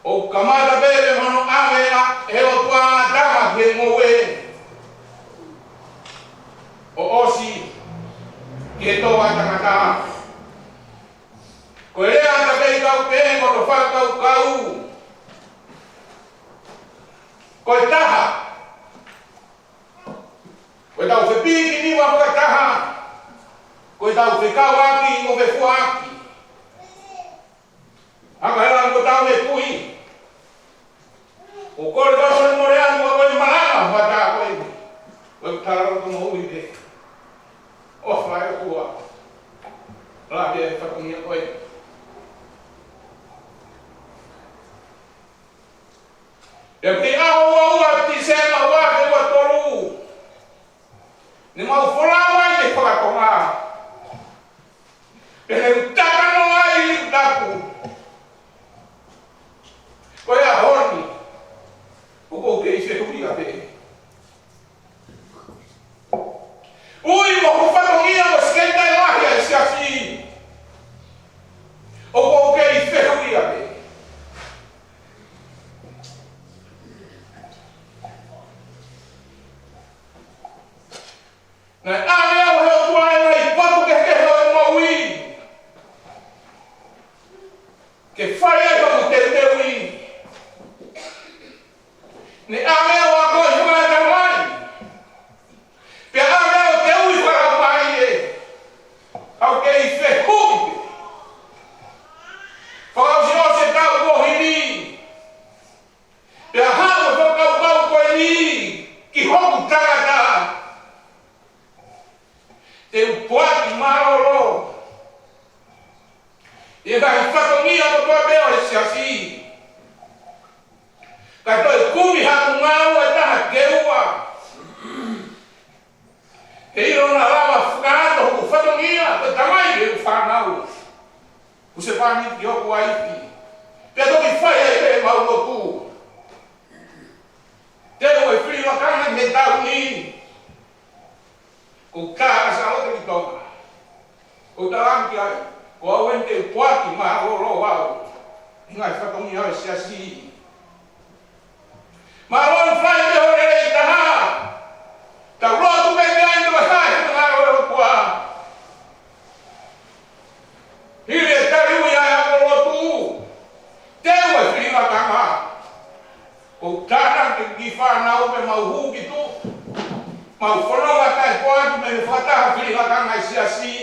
ʻOku kamata pē mei hono ʻave ʻe he ʻOtua ʻa Atama ki he ngoue, ʻo ʻosi ki he tō ʻa e tangata. Ko e lea ʻa e ʻOtua pē ʻoku kau pē, ko hono fakakaukau ko e taha. Ko ʻetau fepīkinia fakataha, ko ʻetau fekauʻaki mo fefuaʻaki. Haka hela ko ʻetau mekui. ʻO kole ka mole mole anu ʻa ko e malanga fata ko e. Ko e tala ko mo ui pē. ʻOfa e ʻOtua. La pē fatongia ko e. Pea ko e ʻaho ua ua Tīsema ua afe ua tolu, ne mau folau ai ki he fakatonga. Pea ne u taka noa ai ʻi he tapu. Ko e ʻaho ni, ʻoku ou kei fehuʻia pē. Ui mo hoku fatongia mo e sekelitali lahi ʻa e siasi. ʻOku ou kei fehuʻia pē. Naʻe ʻave au ʻe he ʻOtua ʻi he ngaahi potu kehekehe ʻo e moʻui ke fai ai hoku teuteuʻi. Ne ʻave au ʻo akoʻi fakataha mai. Pea ʻave au ʻo teuʻi fakataha mai ē. Au kei fehuʻi pē. Fakaʻosiʻosi e taʻu kuo hili. Pea haʻu e fakakaukau ko eni ki hoku tangata. Te u poaki mālōlō ʻi he ngaahi fatongia kotoa pē ʻo e siasi. Kae toe kumi haʻaku ngāue ʻe taha ke ua. He ʻilo naʻa lava fakaʻato hoku fatongia, ko e tamai ʻeku fānau. Ko e sevāniti ʻoku ʻi ai. Pea toki fai ai pē ʻemau lotu. Te u ʻi he fili lakanga he taʻu ni. Ko e tā ʻa Sālote ki Tonga. Ko e tā ʻa ki ai. Ko au eni te u poaki mālōlō au ʻi he ngaahi fatongia ʻo e siasi. Mālō e fai pē hoʻo lelei taha. Tau lotu pē ki ai, tau fai pē ngāue ʻo e ʻOtua. Hili e tali ui ʻa e ako lotu, te u ʻi he fili lakanga. Ko e tānaki ki he fānau pea mau hū ki tuʻa. Mau fononga taʻefoaki mei he fakataha fili lakanga ʻa e siasi.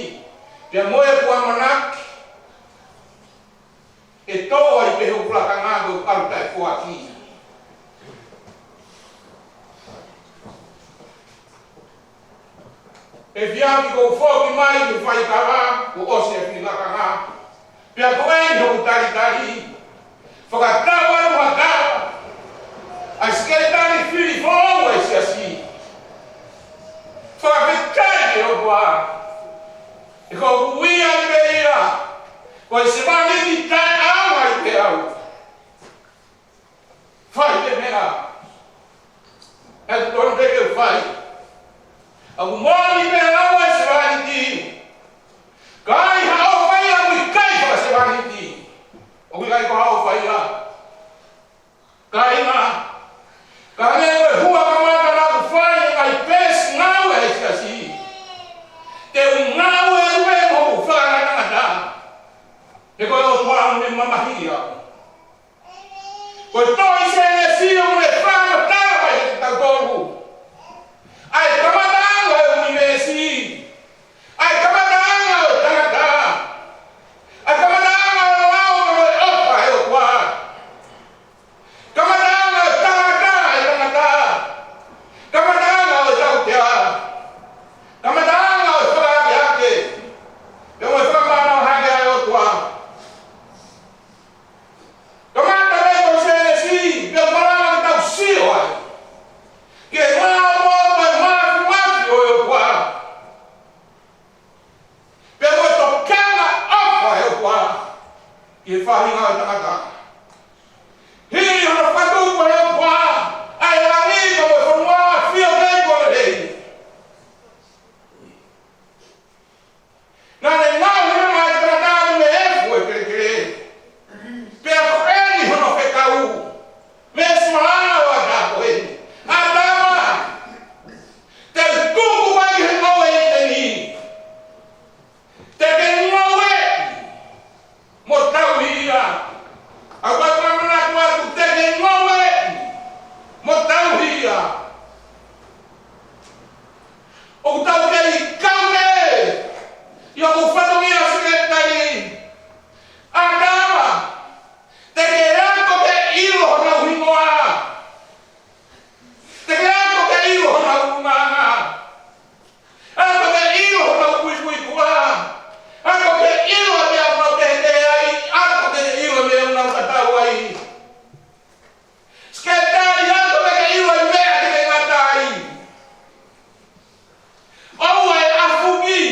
Pea mo ʻeku ʻamanaki ʻe tō ai pē hoku lakanga ko e ʻalu taʻefoaki. Efiafi kuo u foki mai ki he faikava, kuo ʻosi e fili lakanga. Pea ko eni hoku talitali. Fakatau atu ha kava ʻa e sekelitali fili foʻou ʻa e siasi. Fakafetaʻi ki he ʻOtua. He ko u ui ai pē ia ko e sevāniti taʻeʻaonga ai pē au. Fai pē meʻa ʻe tonu pē ke u fai. ʻOku moʻoni pē au ʻa e sevāniti. Ka ʻi ai ha ʻofa ia, ʻoku ʻikai ko ha sevāniti. ʻOku ʻikai ko ha ʻofa ia. Kāinga, ka ne ko e hua kamata naʻa ku fai e ngaahi peesi ngāue ʻa e siasi. Te u ngāue atu pē mo hoku fakangatangata. He ko e ʻOtua ʻoku ne mamahiʻi au. Ko e tohi Sēnesi ʻoku ne fakamatala mai kiate kitautolu ʻa e kamataʻanga ʻo e ʻunivēsi, ʻa e kamataʻanga ʻo e tangata, ʻa e kamataʻanga ʻo e lao mo e ʻofa ʻa e ʻOtua, kamataʻanga ʻo e tangata ʻa e tangata, kamataʻanga ʻo e tautea, kamataʻanga ʻo e fakaakeake, pea mo e fakamānava hake ʻa e ʻOtua. Kamata pē ko Sēnesi, ʻOku tau kei kau pē ʻi hoku fatongia sekelitali. ʻAtama, te ke ako ke ʻilo honau hingoa. Te ke ako ke ʻilo honau ʻulungaanga. Ako ke ʻilo honau puipuituʻa. Ako ke ʻilo ʻa e meʻa ʻoku nau teitei ai. Ako ke ʻilo ʻa e meʻa ʻoku nau tatau ai. Sekelitali, ako ke ʻilo ʻa e meʻa te ke ngata ai. ʻOua ʻe ʻafungi.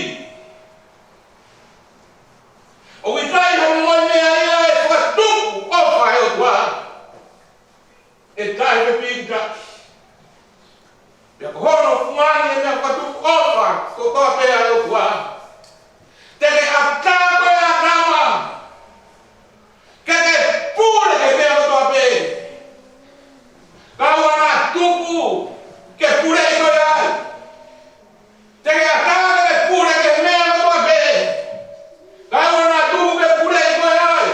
ʻOku ʻikai ha meʻa ia ʻe fakatupu ʻofa ʻa e ʻOtua. ʻE taʻefepikitaki. Pea ko hono fungani ʻe meʻa fakatupu ʻofa kotoa pē ʻa e ʻOtua. Te ke ʻatā koe ʻAtama. Ke ke pule ki he meʻa kotoa pē. Ka ʻoua naʻa tuku ke puleʻi koe ai. Te ke ʻatā ke ke pule ki he meʻa kotoa pē. Ka ʻoua naʻa tuku ke puleʻi koe ai.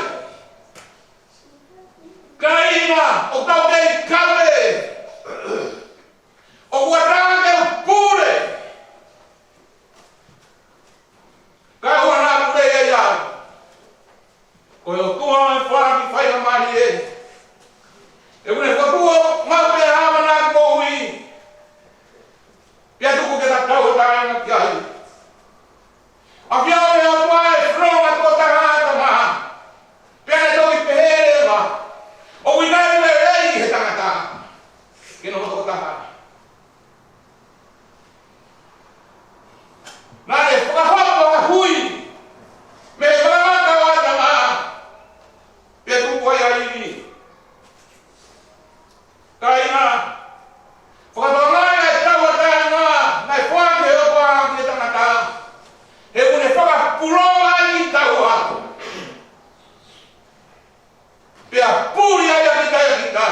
Kāinga, ʻoku tau kei kau pē. ʻOku ʻatā ke u pule. Ka ʻoua naʻa puleʻi au. Ko e ʻOtua ʻo e foaki faingamālie. ʻOku ne fakatuʻu maʻu pē ha ʻamanaki moʻui. Pea tuku ke tatau ʻa e taʻengata ki ai. ʻAfioʻi ʻe he ʻOtua e fononga tokotaha ʻa ʻAtama. Pea ne toki pehē leva, ʻoku ʻikai lelei ki he tangata ke nofo tokotaha. Naʻa ne fakahoko ha hui mei he vakamaka ʻo ʻAtama, pea tupu ai ʻa ʻIvi. Kāinga, fakatokangaʻi ʻa e tauʻatāina naʻe foaki ʻe he ʻOtua ki he tangata. He ʻoku ne fakapulonga ai kitaua. Pea puli ai ʻa kita ʻia kita.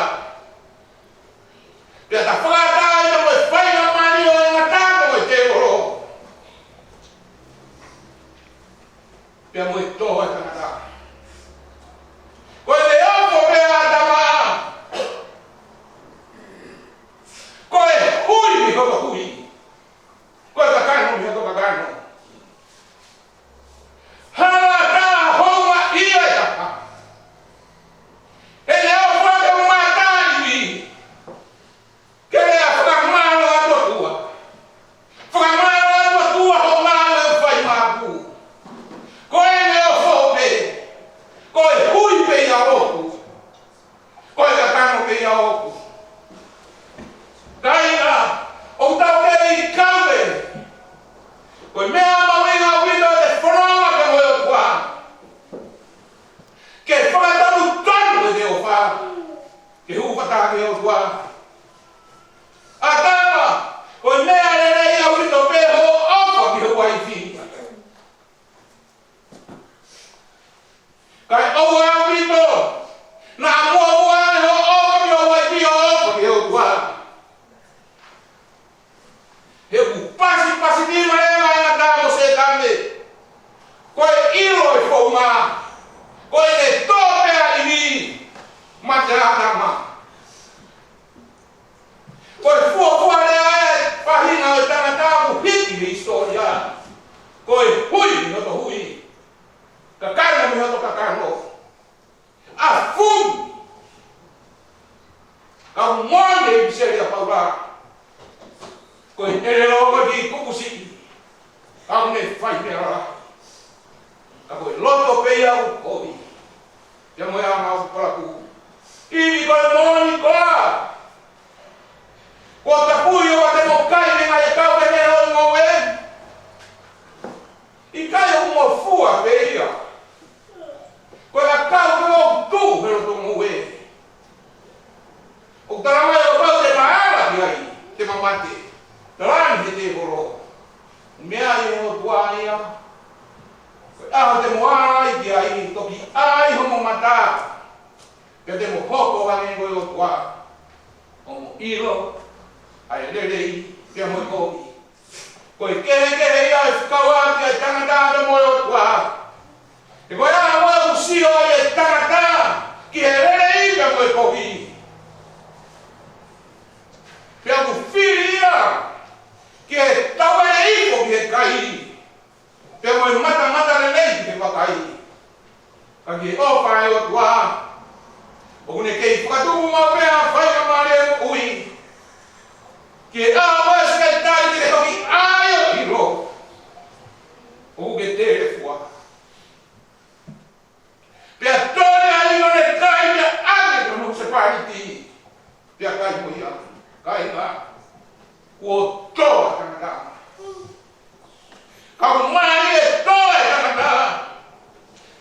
Pea ta fakaʻatā ai mo e faingamālie ʻo e ngata mo e tēvolo. Pea mo e tō ʻa e tangata. Ko e te ofo pē ʻa ʻAtama. Ko e hui mei hoto hui. Ko e kakano mei hoto kakano. Hala tā houngaʻia e taha. He ne ofo ake mo mataʻi. Ke lea fakamālō atu ʻOtua. Fakamālō atu ʻOtua hoʻo ngāue ʻoku fai maʻaku. Ko ʻene ofo pē. Ko e hui pē ia ʻoʻoku. Ko e kakano pē ia ʻoʻoku. Kāinga, ʻoku tau kei kau pē. Ko e meʻa mahuʻinga ʻaupito ʻete fononga pē mo e ʻOtua. Ke fakatonutonu ʻete ʻofa. Ke hūfanga ki he ʻOtua. ʻAtama, ko e meʻa lelei ʻaupito pē hoʻo ʻofa ki ho uaifi. Kae ʻoua ʻaupito, naʻa muʻomuʻa hoʻo ʻofa ki ho uaifi ʻo ʻofa ki he ʻOtua. He ʻoku pasipasi nima ʻa e ngata mo Sētane. Ko e ʻilo e founga. Ko e tō pē ʻa ʻIvi. Mate ʻa ʻAtama. Ko e fuofua lea ʻa e faʻahinga ʻo e tangata ʻoku hiki he hisitōlia. Ko e hui mei hoto hui. Kakano mei hoto kakano. ʻAfungi. Ka ʻoku moʻoni e ʻipiseli ʻa Paula. Ko e ʻelelo ko e kiʻi kupusi. Ka ʻoku ne fai meʻa lalahi. Ka ko e loto pē ia ʻoku kovi. Pea mo e anga ʻoku palaku. ʻIvi ko e moʻoni koā. Kuo tapui ʻoua te mo kai mei he ngaahi ʻakau kehe ʻo e ngoue. ʻIkai ʻoku mo fua pē ia. Ko e ʻakau ko ē ʻoku tuʻu he loto ngoue. ʻOku tala mai ʻo kapau te ma ala ki ai, te ma mate. Tala ange ʻe he tēvolo. Meaʻi ʻe he ʻOtua ia. Ko e ʻaho te mo ala ai ki ai, toki ʻā ai homo mata. Pea te mo hoko ʻo hangē ko e ʻOtua. ʻO mo ʻilo ʻa e lelei pea mo e kovi. Ko e kehekehe ia ʻo e fekauʻaki ʻa e tangata pea mo e ʻOtua. He ko e ʻaho ʻoku sio ai e tangata ki he lelei pea mo e kovi. Pea ʻoku fili ia ki he tauʻele tō ʻa e tangata. Ka ʻoku mālie e tō ʻa e tangata,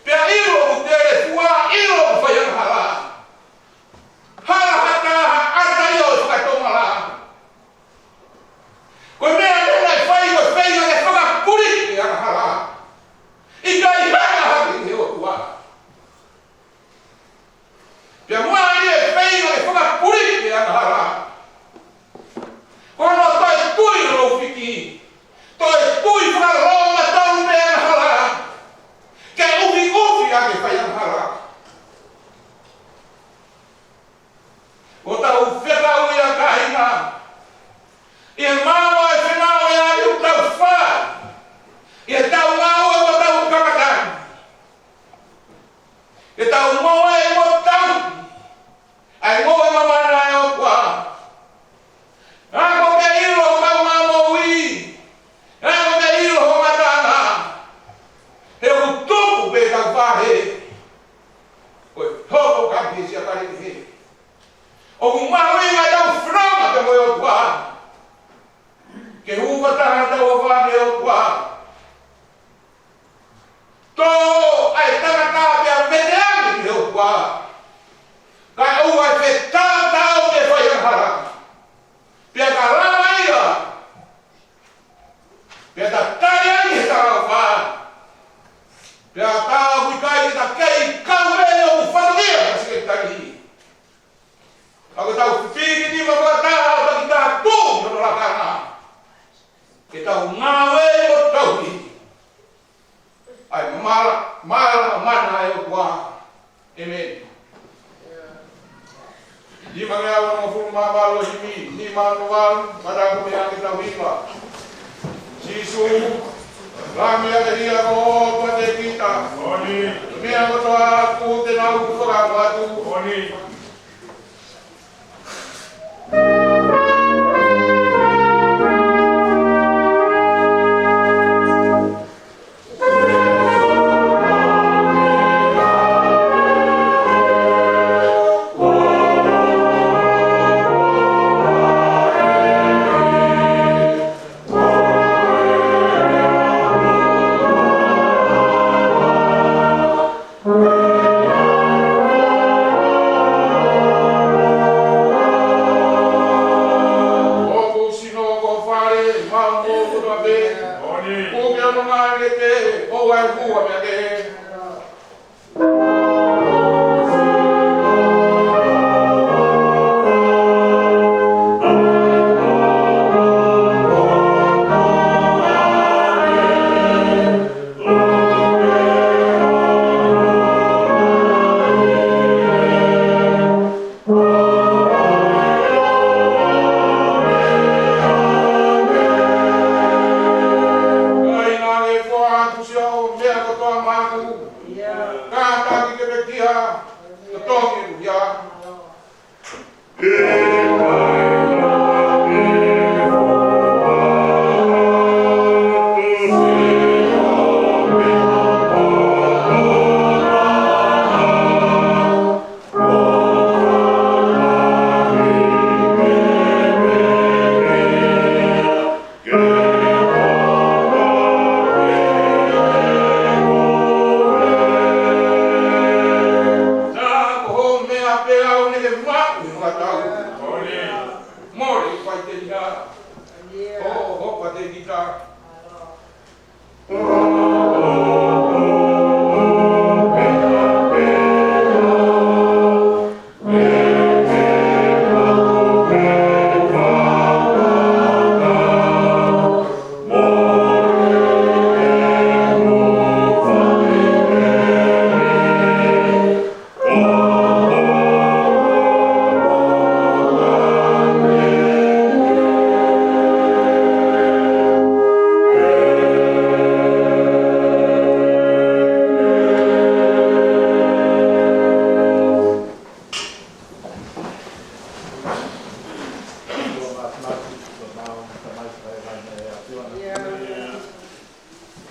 pea ʻilo ʻoku telefua, ʻilo ʻoku fai angahala. Hala ha taha ʻata ia ʻo fakatomala. Ko e meʻa naʻe fai ko e feinga ke fakapuliki e angahala. ʻIkai hanga hake ʻe he ʻOtua. Pea mālie e feinga ke fakapuliki e angahala. Ko hono toe tui ʻo fiki, toe tui fakalōmataʻu pē angahala. Ke ʻufiʻufi ʻa e fai angahala. ʻOku tau fekauʻi ʻa e kāinga ʻi he maama ʻo e fānau ʻi he ʻaho ʻoku tau fai, ʻi heʻetau ngāue ʻoku tau kamata, ʻetau ngāue ʻi he ʻaho ʻoku tau, ʻa e ngāue mamana ʻa e ʻOtua. Ako ke ʻilo homau moʻui. Ako ke ʻilo homau ngataʻanga. He ʻoku tupu pē ʻetau vahe. Ko e hoko ka pē sia kali he. ʻOku mahuʻinga ʻetau fononga pea mo e ʻOtua. Ke hū fakataha ʻetau ʻaho ni mo e ʻOtua. Tō ʻa e tangata pea vete ange ki he ʻOtua. Kae ʻoua ʻe fetautau ke fai angahala. Pea ka lava ia, pea ta tali ange he talangofua. Pea ta ʻoku ʻikai ke ta kei kau ʻi hono fatongia ʻa e sekelitali. Ka ʻoku tau fifili ni ma fakataha ʻo taki taha tuʻu ʻi hono lakanga. Ke tau ngāue ʻo tauhi ʻa e mala, mala, mana ʻa e ʻOtua. ʻĒmeni. Nima ngeau onongofulu mā valu, himi nima noa valu, mata ko mea ke tau hiva. Sīsū, Lami ʻa e ʻEiki, ko hoʻo ʻofa ʻiate kita. Meʻa kotoa ʻoku te nau fakaʻatu. ʻOku sino ko fale, mau mo ko tape. Ko ke ono ngale te, o ai kua me te. Kāinga, ke fua atu siʻo meʻa kotoa maʻaku. Kātaki ke pekia, totongi ia. Naʻa ko hoʻo meʻa pē ʻaʻau ni ke maʻu ʻi hoʻatau. Mole, faʻiteliha. Ho, ho, pate kita.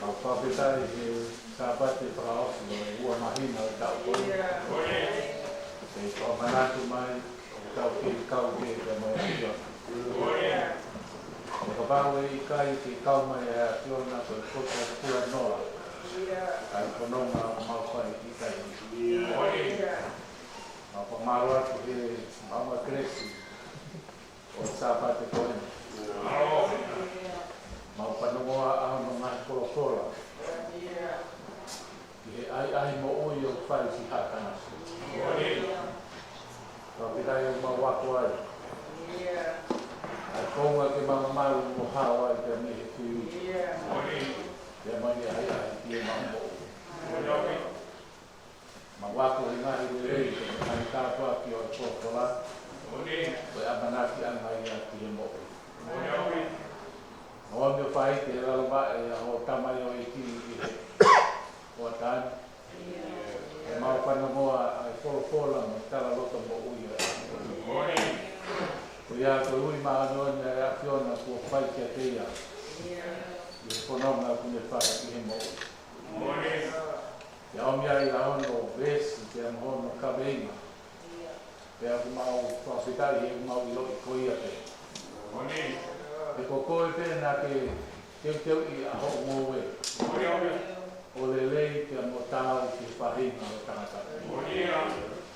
Kau fakafetaʻi he Sāpate fakaʻosi ʻo e ua māhina ʻo e taʻu ko eni. Ke tau manatu mai, ʻo tau kei kau ki he meʻa ʻa e ʻAfiona. Ke Pau ʻe ʻikai ke kau mai ʻa e ʻAfiona ko e poto pulanoa ʻa e fononga ʻoku mau fai ʻi he taimi ni. Mau fakamālō atu he maʻunga kelesi ʻo e Sāpate ko eni. Mau fanongoa ʻa hono ngaahi folofola ki he ʻahiʻahi moʻui ʻoku fai ki haʻa tangata. Fakafetaʻi ʻoku mau ako ai ʻa e konga ke mau malu mo hao ai pea mei he fiu. Pea mei he ʻahiʻahi ki heʻemau moʻui. Mau ako he ngaahi lelei, he ngaahi tāpuaki ʻo e folofola, ko e ʻamanakiʻanga ia ki he moʻui. Mau ʻomi ʻo faʻiteliha ʻi he lalo vaʻe ʻa hoʻo tamaioʻeiki ʻi he hoʻatā ni. Ke mau fanongoa ʻa e folofola mo e talaloto moʻui ʻa e ʻAfiona. Ko ia ko e ui māʻoniʻoni ʻa e ʻAfiona kuo fai kiate ia ʻi he fononga kuo ne fai ʻi he moʻui. Pea ʻomi ai ʻa hono veesi, pea mo hono kaveinga. Pea ʻoku mau fakafetaʻi he ʻoku mau ʻiloʻi ko ia pē. He ko koe pē naʻa ke teuteuʻi ʻa hoʻo ngoue ʻo lelei pea mo taau ki he faʻahinga ʻo e tangata.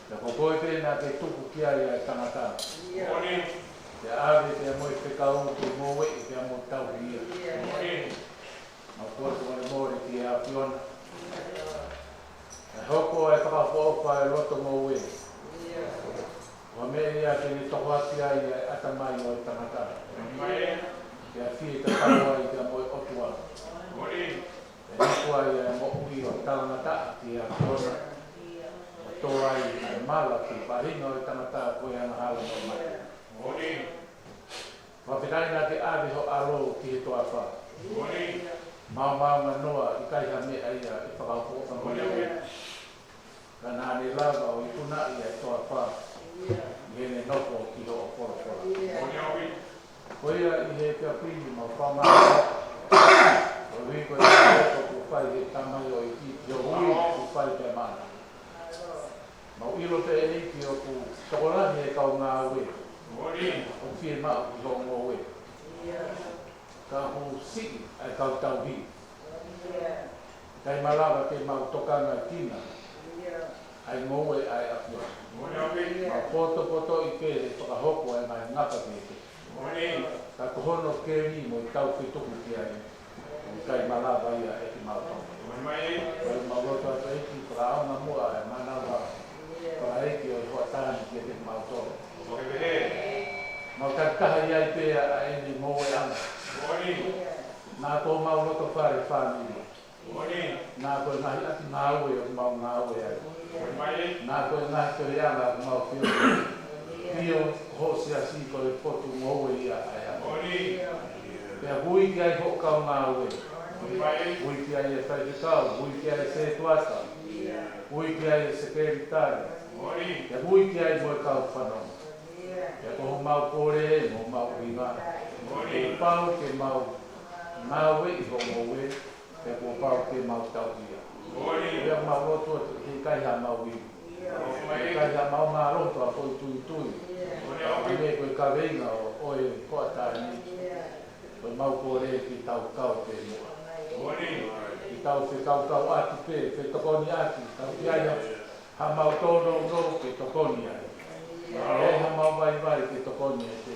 Pea ko koe pē naʻa ke tuku ki ai ʻa e tangata. Pea ʻave pea mo e fekau ke ngoueʻi pea mo tauhi ia. Mau kole fakamolemole ki he ʻAfiona. ʻE hoko ʻa e fakaʻofoʻofa ʻa e loto ngoue ko ha meʻa ia ke ne tohoakiʻi ai ʻa e ʻatamai ʻo e tangata. Pea fie tatau ai pea mo e ʻOtua. ʻE hoko ai ʻa e moʻui ʻo talangataʻa ki he ʻAfiona. ʻO tō ai ʻa e mala ki he faʻahinga ʻo e tangata ko e angahala mo e mate. Fakafetaʻi naʻa ke ʻave ho ʻAlo ki he toafa. Maomaonganoa, ʻikai ha meʻa ia ʻe fakaʻofoʻofa mo ia. Ka naʻa ne lava ʻo ikunaʻi ʻa e toafa ʻi heʻene nofo ki hoʻo folofola. Ko ia ʻi he efiafi ni mau fakamālō koeʻuhi ko e loto kuo fai ʻe he tamaioʻeiki ki hoʻo ui kuo fai pea maʻana. Mau ʻilo pē ʻEiki ʻoku tokolahi e kau ngāue ʻoku fiemaʻu ki hoʻo ngoue. Ka ʻoku siʻi ʻa e kau tauhi. ʻIkai malava ke mau tokangaʻi kinaua ʻa e ngoue ʻa e ʻAfiona. Mau potopotoʻi pē he fakahoko ʻa e ngaahi ngafa kehekehe. Ka ko hono keli mo e tau fetuku ki ai, ʻoku ʻikai malava ia ʻe kimautolu. Pea mau lotu atu ʻEiki, fakaʻaonga muʻa ʻa e mānava fakaʻeiki ʻo e hoʻatā ni kiate kimautolu. Mau takitaha ʻi ai pē ʻa ʻene ngoueʻanga. Naʻa ko homau loto fale fāmili. Naʻa ko e ngaahi ʻapi ngāue ʻoku mau ngāue ai. Naʻa ko e ngaahi tohiʻanga ʻoku mau feohi ai. ʻIo, ho siasi ko e potu ngoue ia ʻa e ʻAfiona. Pea ui ki ai hoʻo kau ngāue. Ui ki ai e faifekau, ui ki ai e sētuata. Ui ki ai e sekelitali. Pea ui ki ai mo e kau fanongo. Pea ko homau kole mo homau ʻuhinga, kuo pau ke mau ngāueʻi hoʻo ngoue, pea kuo pau ke mau tauhi ia. Pea mau lotu atu he ʻikai haʻamau ivi, ʻikai haʻamau mālohi ka ko e tuitui. Ka ko e kaveinga ʻo, ʻo e hoʻatā ni, ko ʻemau kole ke tau kau pē muʻa. Ke tau fekaukau atu pē, fetokoniʻaki, tau ki ai ha haʻamau tōnounou ke tokoni ai. ʻE haʻamau vaivai ke tokoni ai pē.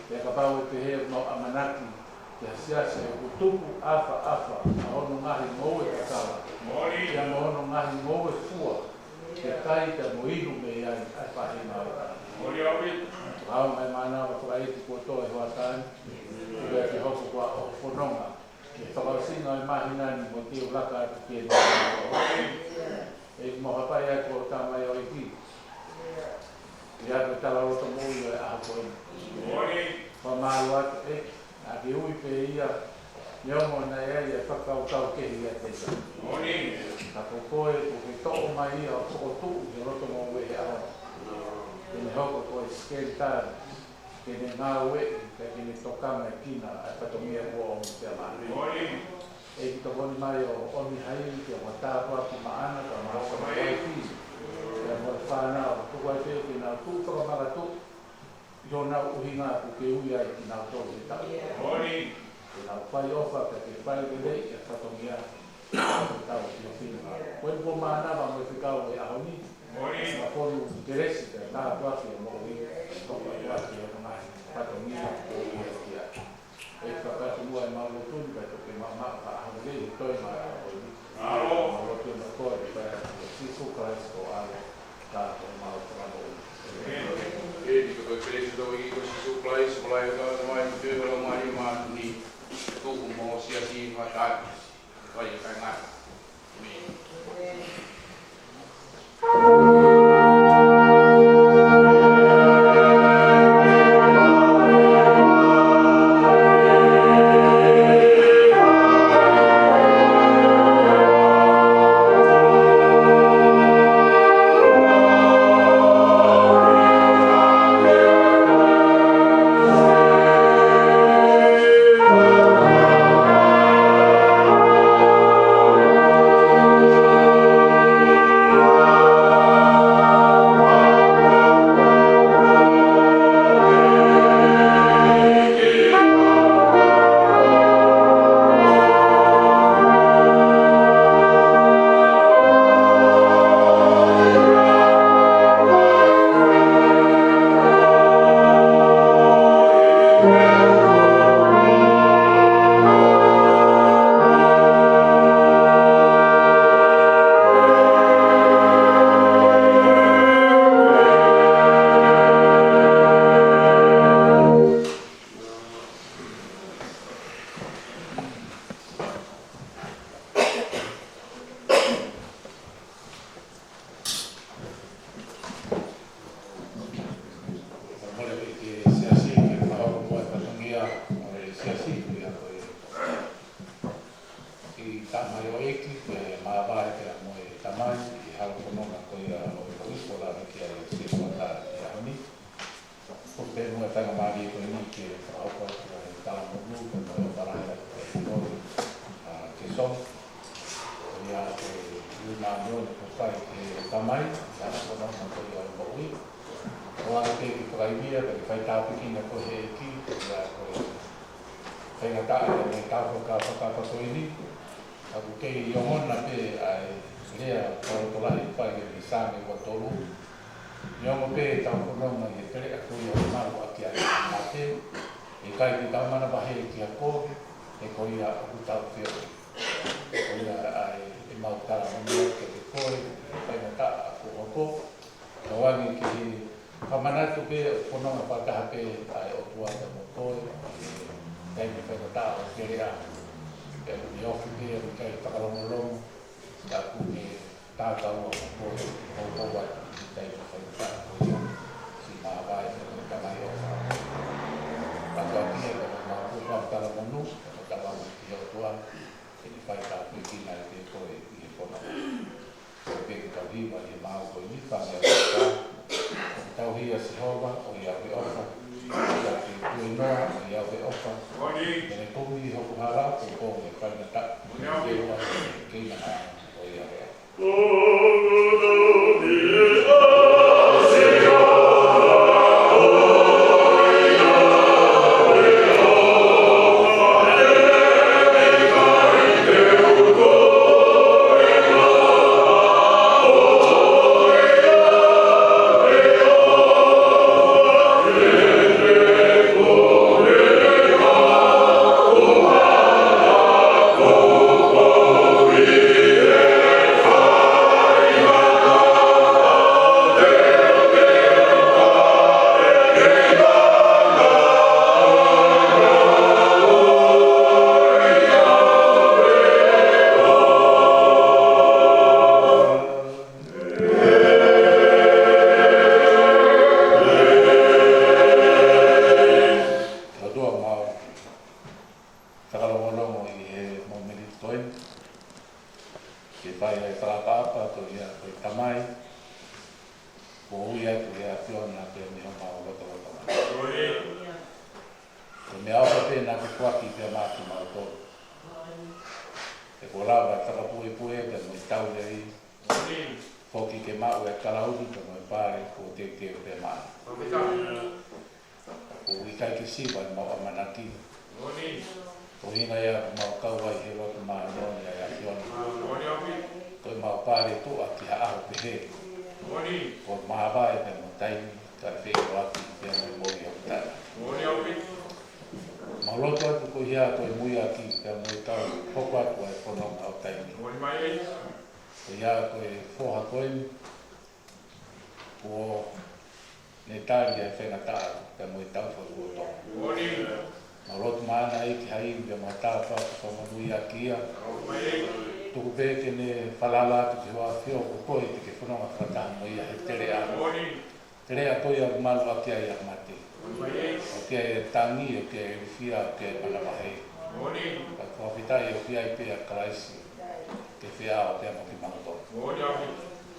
Pea kapau ʻe pehē ʻoku mau ʻamanaki ki ha siasi ʻoku tupu ʻafaʻafa ʻa hono ngaahi ngoue kakala, pea mo hono ngaahi ngoue fua, ke kai pea mo inu mei ai ʻa e faʻahinga ʻo e tangata. Kae ʻumaʻā e mānava fakaʻeiki kuo tō he hoʻatā ni, pea ke hoko ko hoʻo fononga ke fakaʻosinga e māhina ni mo te u laka atu ki he māhina. ʻEiki, mau hapai atu ʻo tamaioʻeiki. ʻI he talaloto moʻui ʻo e ʻaho ko eni. Fakamālō atu ʻEiki, naʻa ke ui pē ia, neongo naʻe ʻi ai e fakakaukau kehe ʻiate ia. Ka ko koe, kuo ke toʻo mai ia ʻo fokotuʻu he loto moʻui he ʻaho ni. Ke ne hoko ko e sekelitali, ke ne ngāueʻi, pea ke ne tokangaʻi kinaua ʻa e fatongia kuo ʻomi pea maʻana. ʻEiki, tokoni mai ʻo ʻomi ha ivi ke ʻoua tāpuaki maʻana, ka mo hono uaifi, pea mo e fānau, tuku ai pē ke nau tuʻu fakamakatuʻu, Ko honau ʻuhinga ʻoku ke ui ai kinautolu he taʻu. Moʻoni. Ke nau fai ʻofa pea ke fai lelei ʻa e fatongia ʻo hotau ʻAfiona. Ko e pō mānava mo e fekau ʻo e ʻaho ni. Moʻoni. Ke fonu kelesi pea tāpuaki ʻa e moʻui, ke toka atu ʻa e ngaahi fatongia ʻoku ke ui ai. ʻOku ou fakaʻamu ʻa ʻemau lotu ni pea toki maʻu ha ʻaho lelei he toenga ʻo e ʻaho ni. ʻAlo. Mau lotu ʻi he huafa ʻo Sīsū Kalaisi ko ho ʻAlo, ka ko homau Fakamoʻui. ʻĒmeni. ʻEiki, ko e kelesi ʻa hotau ʻEiki ko Sīsū Kalaisi, ko e ʻofa ʻa e ʻOtua, mo e feohi ʻa e Laumālie Māʻoniʻoni, tuku mo e siasi fakataha, ʻo ʻikai ngata. ʻĒmeni. Mole ki he siasi, ke fakahoko muʻa e fatongia ʻo e siasi, ko ia ko e kiʻi tamaioʻeiki, ke māvae pea mo e tamai, ʻi he halafononga ko ia ʻo e poini ko e lave ki ai e sētuata ʻi he ʻaho ni. Ko e pehē muʻa e faingamālie ko eni ke fakahoko atu ʻa e talamonū, pea mo e ʻofa lahi atu ki he ʻEiki, ʻa Jason. Ko ia ko e ui māʻoniʻoni kuo fai ki he tamai, ʻi he halafononga ko ia ʻo e moʻui. ʻOange pē ke fakaivia, pea ke faitāpuekina koe ʻe he ʻEiki, ko ia ko e faingataʻa ia mei he tau faka-, fakapatoni. ʻOku kei ongona pē ʻa e lea fakalotolahi ʻoku fai mei he Saame ua tolu. Neongo pē ʻetau fononga ʻi he teleʻa ko ia ʻo e malu ʻaki ʻa e mate, ʻe ʻikai ke tau manavahē ki he ako, he ko ia ʻoku tau feohi. Ko ia ʻa e, ʻemau talamonū kiate koe, faingataʻa kuo hoko. Tauange ki he fakamanatu pē ʻoku fononga fakataha pē ʻa e ʻOtua pea mo koe, ʻi he taimi faingataʻa ʻo e teleʻa. Pea ʻoku ne ofi pē ʻo ʻikai fakalongolongo, ka ʻoku ne tatau ʻa koe, ʻo koe ʻi he taimi faingataʻa ko ia. Siʻi māvae pea mo e tamaioʻeiki. Fakataha pē ʻemau kupu talamonū, pea mo e tauange ki he ʻOtua, ke ne faitāpuekina ai pē koe ʻi he fononga. Ko e pē ke tau hiva ʻi he maau ko eni, fanga ʻo e ʻOtua. Tauhi ʻa Sihova, ʻoiauē ʻofa. Pea ke tuēnoa, ʻoiauē ʻofa. Pea ne kumi hoku hala, ko e pō ʻo e faingataʻa. Sihova, ke ina ha, ʻoiauē ʻofa. ʻOtua, mau fakalongolongo ʻi he mōmeniti ko eni, ke fai ai e fakaʻapaʻapa ko ia ko e tamai, kuo ui atu ʻe he ʻAfiona pē mei homau lotolotonga. Ko e meʻaʻofa pē naʻa ke foaki pē maʻa kimautolu. He kuo lava e fakapuepue pea mo e tau lelei, foki ke maʻu e kalauni pea mo e pale kuo teuteu pē maʻana. ʻOku ʻikai ke siva ʻemau ʻamanaki. Ko e ʻuhinga ia ʻoku mau kau ai he lotu māʻoniʻoni ʻa e ʻAfiona. Ko ʻemau pale tuʻa ki ha ʻaho pehē. Ko e māvae pea mo e taimi, kae feʻiloaki pea mo e moʻui ʻoku taʻengata. Mau lotu atu ko ia ko e muiaki pea mo e kau hoko atu ʻa e fononga ʻo taimi. Ko ia ko e foha ko eni, kuo ne tali ʻa e faingataʻa pea mo e tau fai kuo tō. Mau lotu maʻana ʻEiki ha ivi pea mo ha tāpuaki fakamonūʻiaki ia. Tuku pē ke ne falala atu ki hoʻo ʻAfio ko koe te ke fononga fakataha mo ia he teleʻa. Teleʻa ko ia ʻoku malu ʻaki ai ʻa e mate. ʻOku ʻi ai e tangi, ʻoku ʻi ai e ilifia, ʻoku ʻi ai e manavahē. Ka fakafetaʻi ʻoku ʻi ai pē ʻa Kalaisi ke feʻao pea mo kimautolu.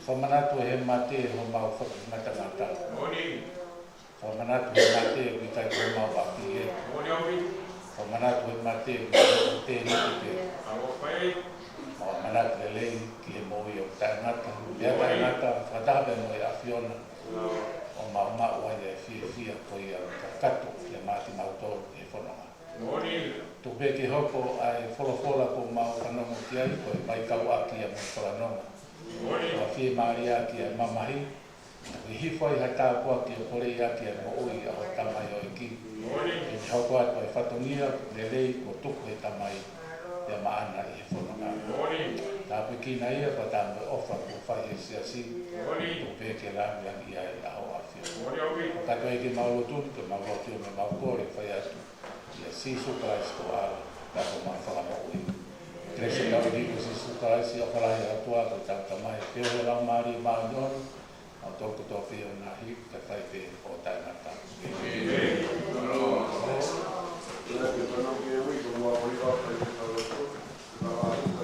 Fakamanatu ʻe he mate homau fakangatangata. Fakamanatu ʻe he mate ʻoku ʻikai ko homau ʻapi ē. Fakamanatu ʻe he mate ʻoku ʻikai ko e tēniti pē. Fakamanatu lelei ki he moʻui ʻoku taʻengata, pea taʻengata, fakataha pea mo e ʻAfiona, ʻo maʻumaʻu ai e fiefia ko ia ʻoku kakato kiate kimautolu he fononga. Tuku pē ke hoko ʻa e folofola kuo mau fanongo ki ai, ko e maikauʻaki ia mo e fakanonga. Ko e fiemālie ʻaki ʻa e mamahi, ʻoku hifo ai ha tāpuaki ʻo poleʻi ʻaki ʻa e moʻui ʻa hoʻo tamaioʻeiki. Ke ne hoko atu ʻa e fatongia lelei kuo tuku ʻe he Tamai ia maʻana ʻi he fononga. Tāpuekina ia, fakataha mo e ʻofa kuo fai ʻe he siasi, tuku pē ke lāngilangiʻia ai ʻa hoʻo ʻAfio. Kakato ai ke mau lotu, ke mau lotu, ke mau kole, fai atu ʻia Sīsū Kalaisi ko e ʻAlo, pea ko homau Fakamoʻui. Kelesi ʻa e ʻEiki ko Sīsū Kalaisi, ʻofa lahi ʻa e ʻOtua ko ʻetau Tamai, feohi ʻa e Laumālie Māʻoniʻoni, ʻo tau kotoa pē ʻo nā hiki ka fai pē ʻo taʻengata. ʻĒmeni.